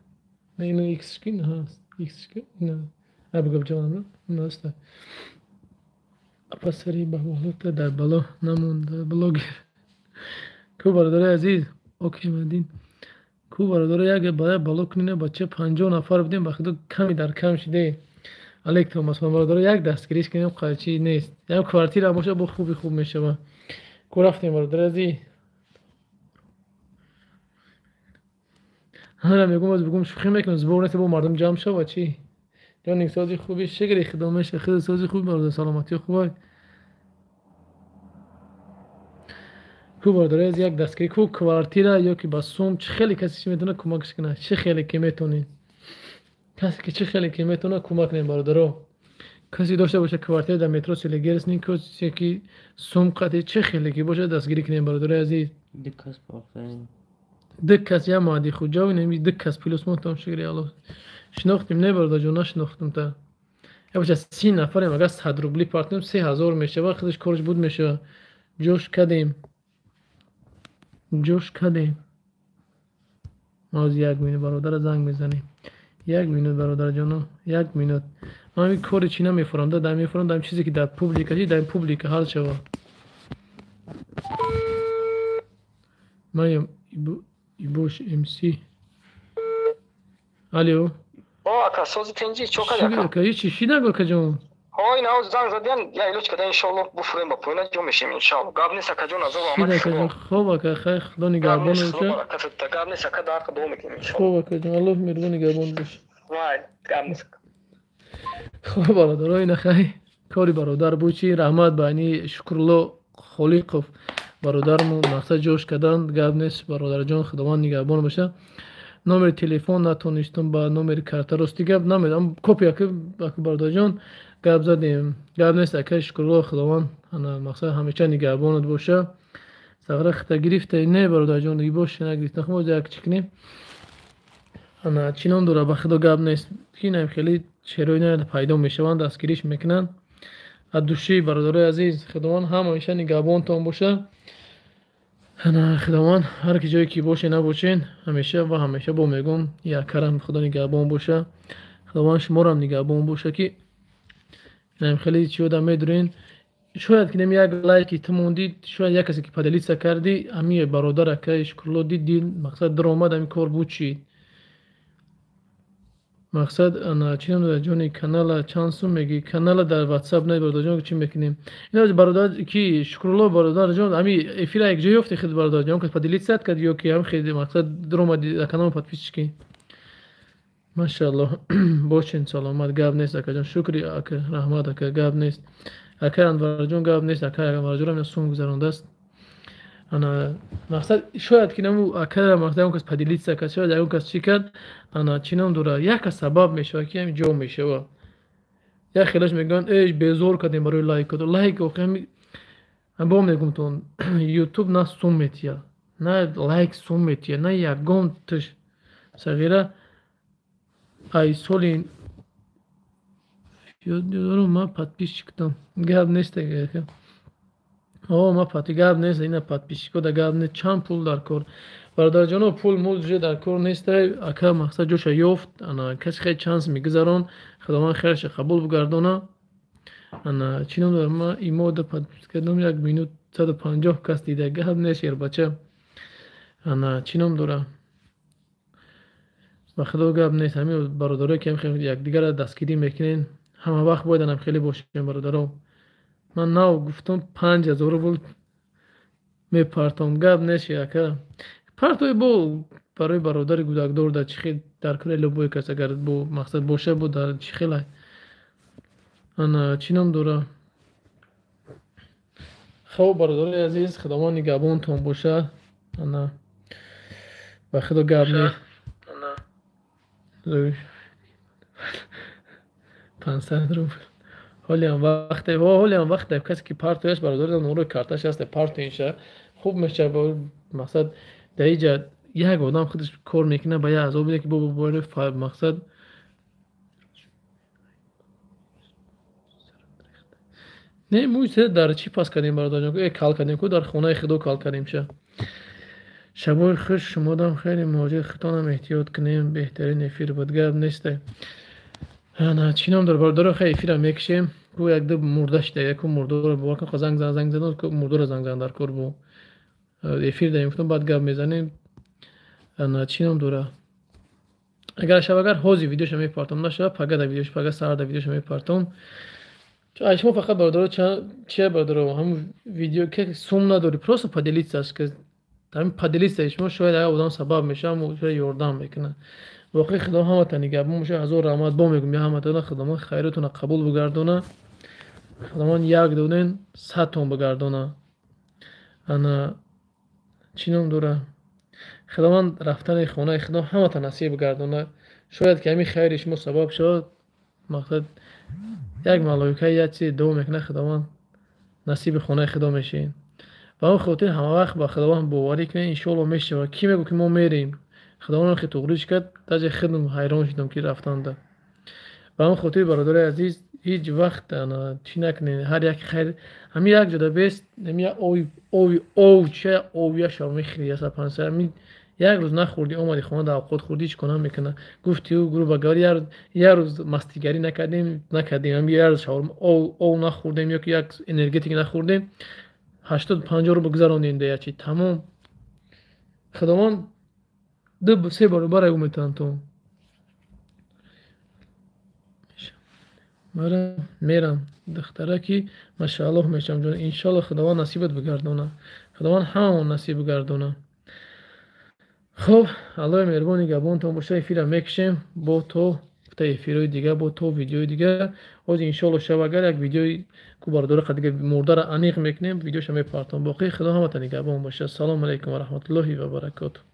Не, ину икс шки, на, икс шки, на. Ай бугаб ҷавонам, на, аста. Апасари ба болота дар бало намонда блогер. Ку бародари азиз, окей мадин. Ку бародари як бала бало кунина бача 50 нафар будем ба худо ками дар кам шиде. Алек Томас бародари як дастгириш кунем қачи нест. Як квартира боша бо хуби хуб мешава. Ку рафтем бародари азиз. ҳара мегум аз бугум шӯхӣ мекунам збор нест бо мардум ҷамъ шава чӣ? Ҷон сози хуби шигри хидомеша хид сози хуб бародар саломатӣ хуб. Ку бародари аз як дастгирӣ ку квартира ё ки ба сум чӣ хеле касе чӣ метавонад кӯмакш кунад чӣ хеле ки метавонед касе ки чӣ хеле ки метавонад кӯмак кунед бародаро. Касе дошта бошад квартира дар метро Селигерсни касе ки сум қати чӣ хеле ки бошад дастгирӣ кунед бародари азиз. Ду кас бохтем. Ду кас я мади хуҷа неми ду кас плюс монтам шукри Аллоҳ. Шинохтим не бародарҷон нашинохтим та. Я бача 30 нафарем агар 100 рубли партнем 3000 мешавад худаш корш буд мешавад. Ҷош кадем. Ҷош кадем. Мо як минут бародара занг мезанем. Як минут бародарҷоно, як минут. Ман ин кори чӣ намефурам, да мефурам, дар чизе ки дар публика, чи дар публика ҳал шава. Маям Ибош МС. Алло. О, ака, сози тинҷи, чо кади ака? Ака, ҳеҷ чӣ нагу акаҷон. Ҳо, ин ҳав занг задиан, я илоҷ када иншоаллоҳ буфурем ба поёна ҷо мешем иншоаллоҳ. Гап нест акаҷон, азоб омад. Акаҷон, хоб ака, хайр, худо нигаҳбон боша. Гап нест ака, дар ҳаққа дуо мекунем иншоаллоҳ. Хоб акаҷон, Аллоҳ меҳрубон нигаҳбон боша. Вай, гап нест ака. Хоб бародаро, ина хай кори бародар буд чи раҳмат ба ини Шукрулло Холиқов бародармон мақсад ҷош кардан, гап нест бародарҷон, худованд нигаҳбон боша. Номери телефон натонистум ба номери карта, рости гап намедонам, копия ака бародарҷон гап задем, гап нест ака Шукрулло, худованд ана мақсад ҳамеша нигаҳбонат боша. Сағра хита гирифта не бародарҷон, бош нагирифта, хуб як чӣ кунем. Ана чӣ ном дора, ба худо гап нест, ки инам хеле шерои на пайдо мешаванд, дастгириш мекунанд. Аз души бародарои азиз, худованд ҳамеша нигаҳбонтон боша. Ана худованд ҳар ки ҷое ки боше набошен, ҳамеша ва ҳамеша бо мегӯм якарам худо нигаҳбон боша. Худованд шуморам нигаҳбон боша ки инам хеле чиё да медурен. Шояд ки нем як лайки ту мондӣ, шояд як касе ки поделиться кардӣ, ҳамин бародар ака Шукрулло дид, дил мақсад даромад, ҳамин кор буд чӣ. Мақсад ана чӣ ном дорад ҷони канала чанд сум мегӣ? Канала дар WhatsApp не бародарҷон, чӣ мекунем? Ина бародар ки Шукрулло бародарҷон, ҳамин эфира як ҷо ёфти худ бародарҷон, ки поделиться кард ё ки ҳам хеле мақсад даромади дар канал подписчики. Машааллоҳ, бошен саломат, гап нест акаҷон, шукри ака, раҳмат ака, гап нест. Ака Анварҷон гап нест, ака Анварҷон сум гузарондааст. Ана мақсад шояд ки наму акара мақсад он кас поделиться кард, шояд ягон кас чӣ кард, ана чӣ ном дора, як кас сабаб мешавад ки ҳамин ҷо мешавад. Як хелаш мегӯянд эй безор кардем барои лайк. Лайк охи бо мегӯм YouTube на сум метия, на лайк сум метия, на ягон тиш сағира. Ай соли ёдорам ман подписчиктам, гап нест ака. О, ма пати гап нест, ина подписчико да гап нест, чанд пул дар кор. Бародарҷоно, пул мул ҷо дар кор нест, ака мақсад ҷоша ёфт, ана каси хеле чанс мегузарон, худованд хайрша қабул бигардона. Ана чӣ ном дорам, ма имода подпис кардам, 1 минут 150 кас дида, гап нест шербача. Ана чӣ ном дора? Ба худо гап нест, ҳамин бародарое ки якдигарро дастгирӣ мекунен, ҳама вақт бояд анам хеле бошем бародаро. Ман нав гуфтам 5000 рубл мепартом, гап нест ака. Партои бо барои бародари гудакдор дар чӣ хел дар кори любой кас агар бо мақсад боша, бо дар чӣ хел. Ана чӣ ном дора? Хоб бародарои азиз, худованд нигаҳбонтон боша. Ана ба худо гап нест. 500 рубл. Ҳолиам вақте, ҳолиам вақте касе ки партояш бародари нури карташ ҳаст, партоинша хуб мешавад. Мақсад дар инҷа як одам худаш кор мекунад, ба як азоб ки бо мақсад не мӯй дар чӣ пас кардем бародарҷон, э кал кардем ку дар хонаи худо кал кардем ша. Шабои хуш, шумодам хеле муҳоҷир, худтонам эҳтиёт кунем, беҳтарин эфир буд, гап нест. Ана чӣ ном дор бародаро, хай эфира мекушем. Ку як ду мурда шуда, яку мурдоро бовар кун, занг зан, занг задан, ку мурдоро занг зан дар кор бу. Эфир даем, гуфтам баъд гап мезанем. Ана чӣ ном дора? Агар шаб агар ҳозир видеоша мепартом, нашава пага да видеош, пага саҳар да видеоша мепартом. Ай шумо фақат бародаро чия бародаро, ҳамун видео ки сум надори, просто поделиться, ки ҳамин поделиться шумо шояд як одам сабаб мешавад, шояд ёрдам мекунад. Воқеи худо ҳаматон нигаҳбон боша, ҳазор раҳмат бо мегӯм, я ҳаматона худованд хайротона қабул бигардона, худованд як донен садтон бигардона. Ана чӣ ном дора? Худованд рафтани хонаи худо ҳаматон насиб бигардона. Шояд ки ҳамин хайри шумо сабаб шавад, мақсад як малоика як чизе дуо мекунад, худованд насиби хонаи худо мешавед. Ба он хотир ҳама вақт ба худованд боварӣ кунед, иншоалло мешавад. Кӣ мегӯ ки мо мерем? Худованд хеле туғриш кард, даже худам ҳайрон шудам ки рафтанда. Ба он хотир бародари азиз, Ҳеҷ вақт чӣ накунед, ҳар як хайр ҳами як ҷода бест, ҳами ови ов чия овия шав мехӯри, яса панса ҳами як рӯз нахӯрдӣ, омадӣ хона, дар авқот хӯрдӣ, ҳеҷ кор намекунад. Гуфти ӯ, грубо говоря, як рӯз мастигарӣ накардем, ҳами як рӯз шаурма ов нахӯрдем ё ки як энергетик нахӯрдем, 80-50 рубл гузарондем, да ячи тамом. Худованд ду се баробар ӯ метавонад то. Мара мерам духтараки машааллоҳ мешавам ҷон, иншоаллоҳ Худованд насибат бигардона, Худованд ҳамамон насиб бигардона. Хуб, Аллоҳи меҳрубон нигаҳбонтон боша. Эфира мекушем бо то эфирҳои дига, бо то видеои дига. Ҳозир иншоаллоҳ шав агар як видеои ку бародаро дига мурдара аниқ мекунем, видеоша мепартом. Боқӣ Худо ҳамата нигаҳбон боша. Ассалому алайкум ва раҳматуллоҳи ва баракотуҳ.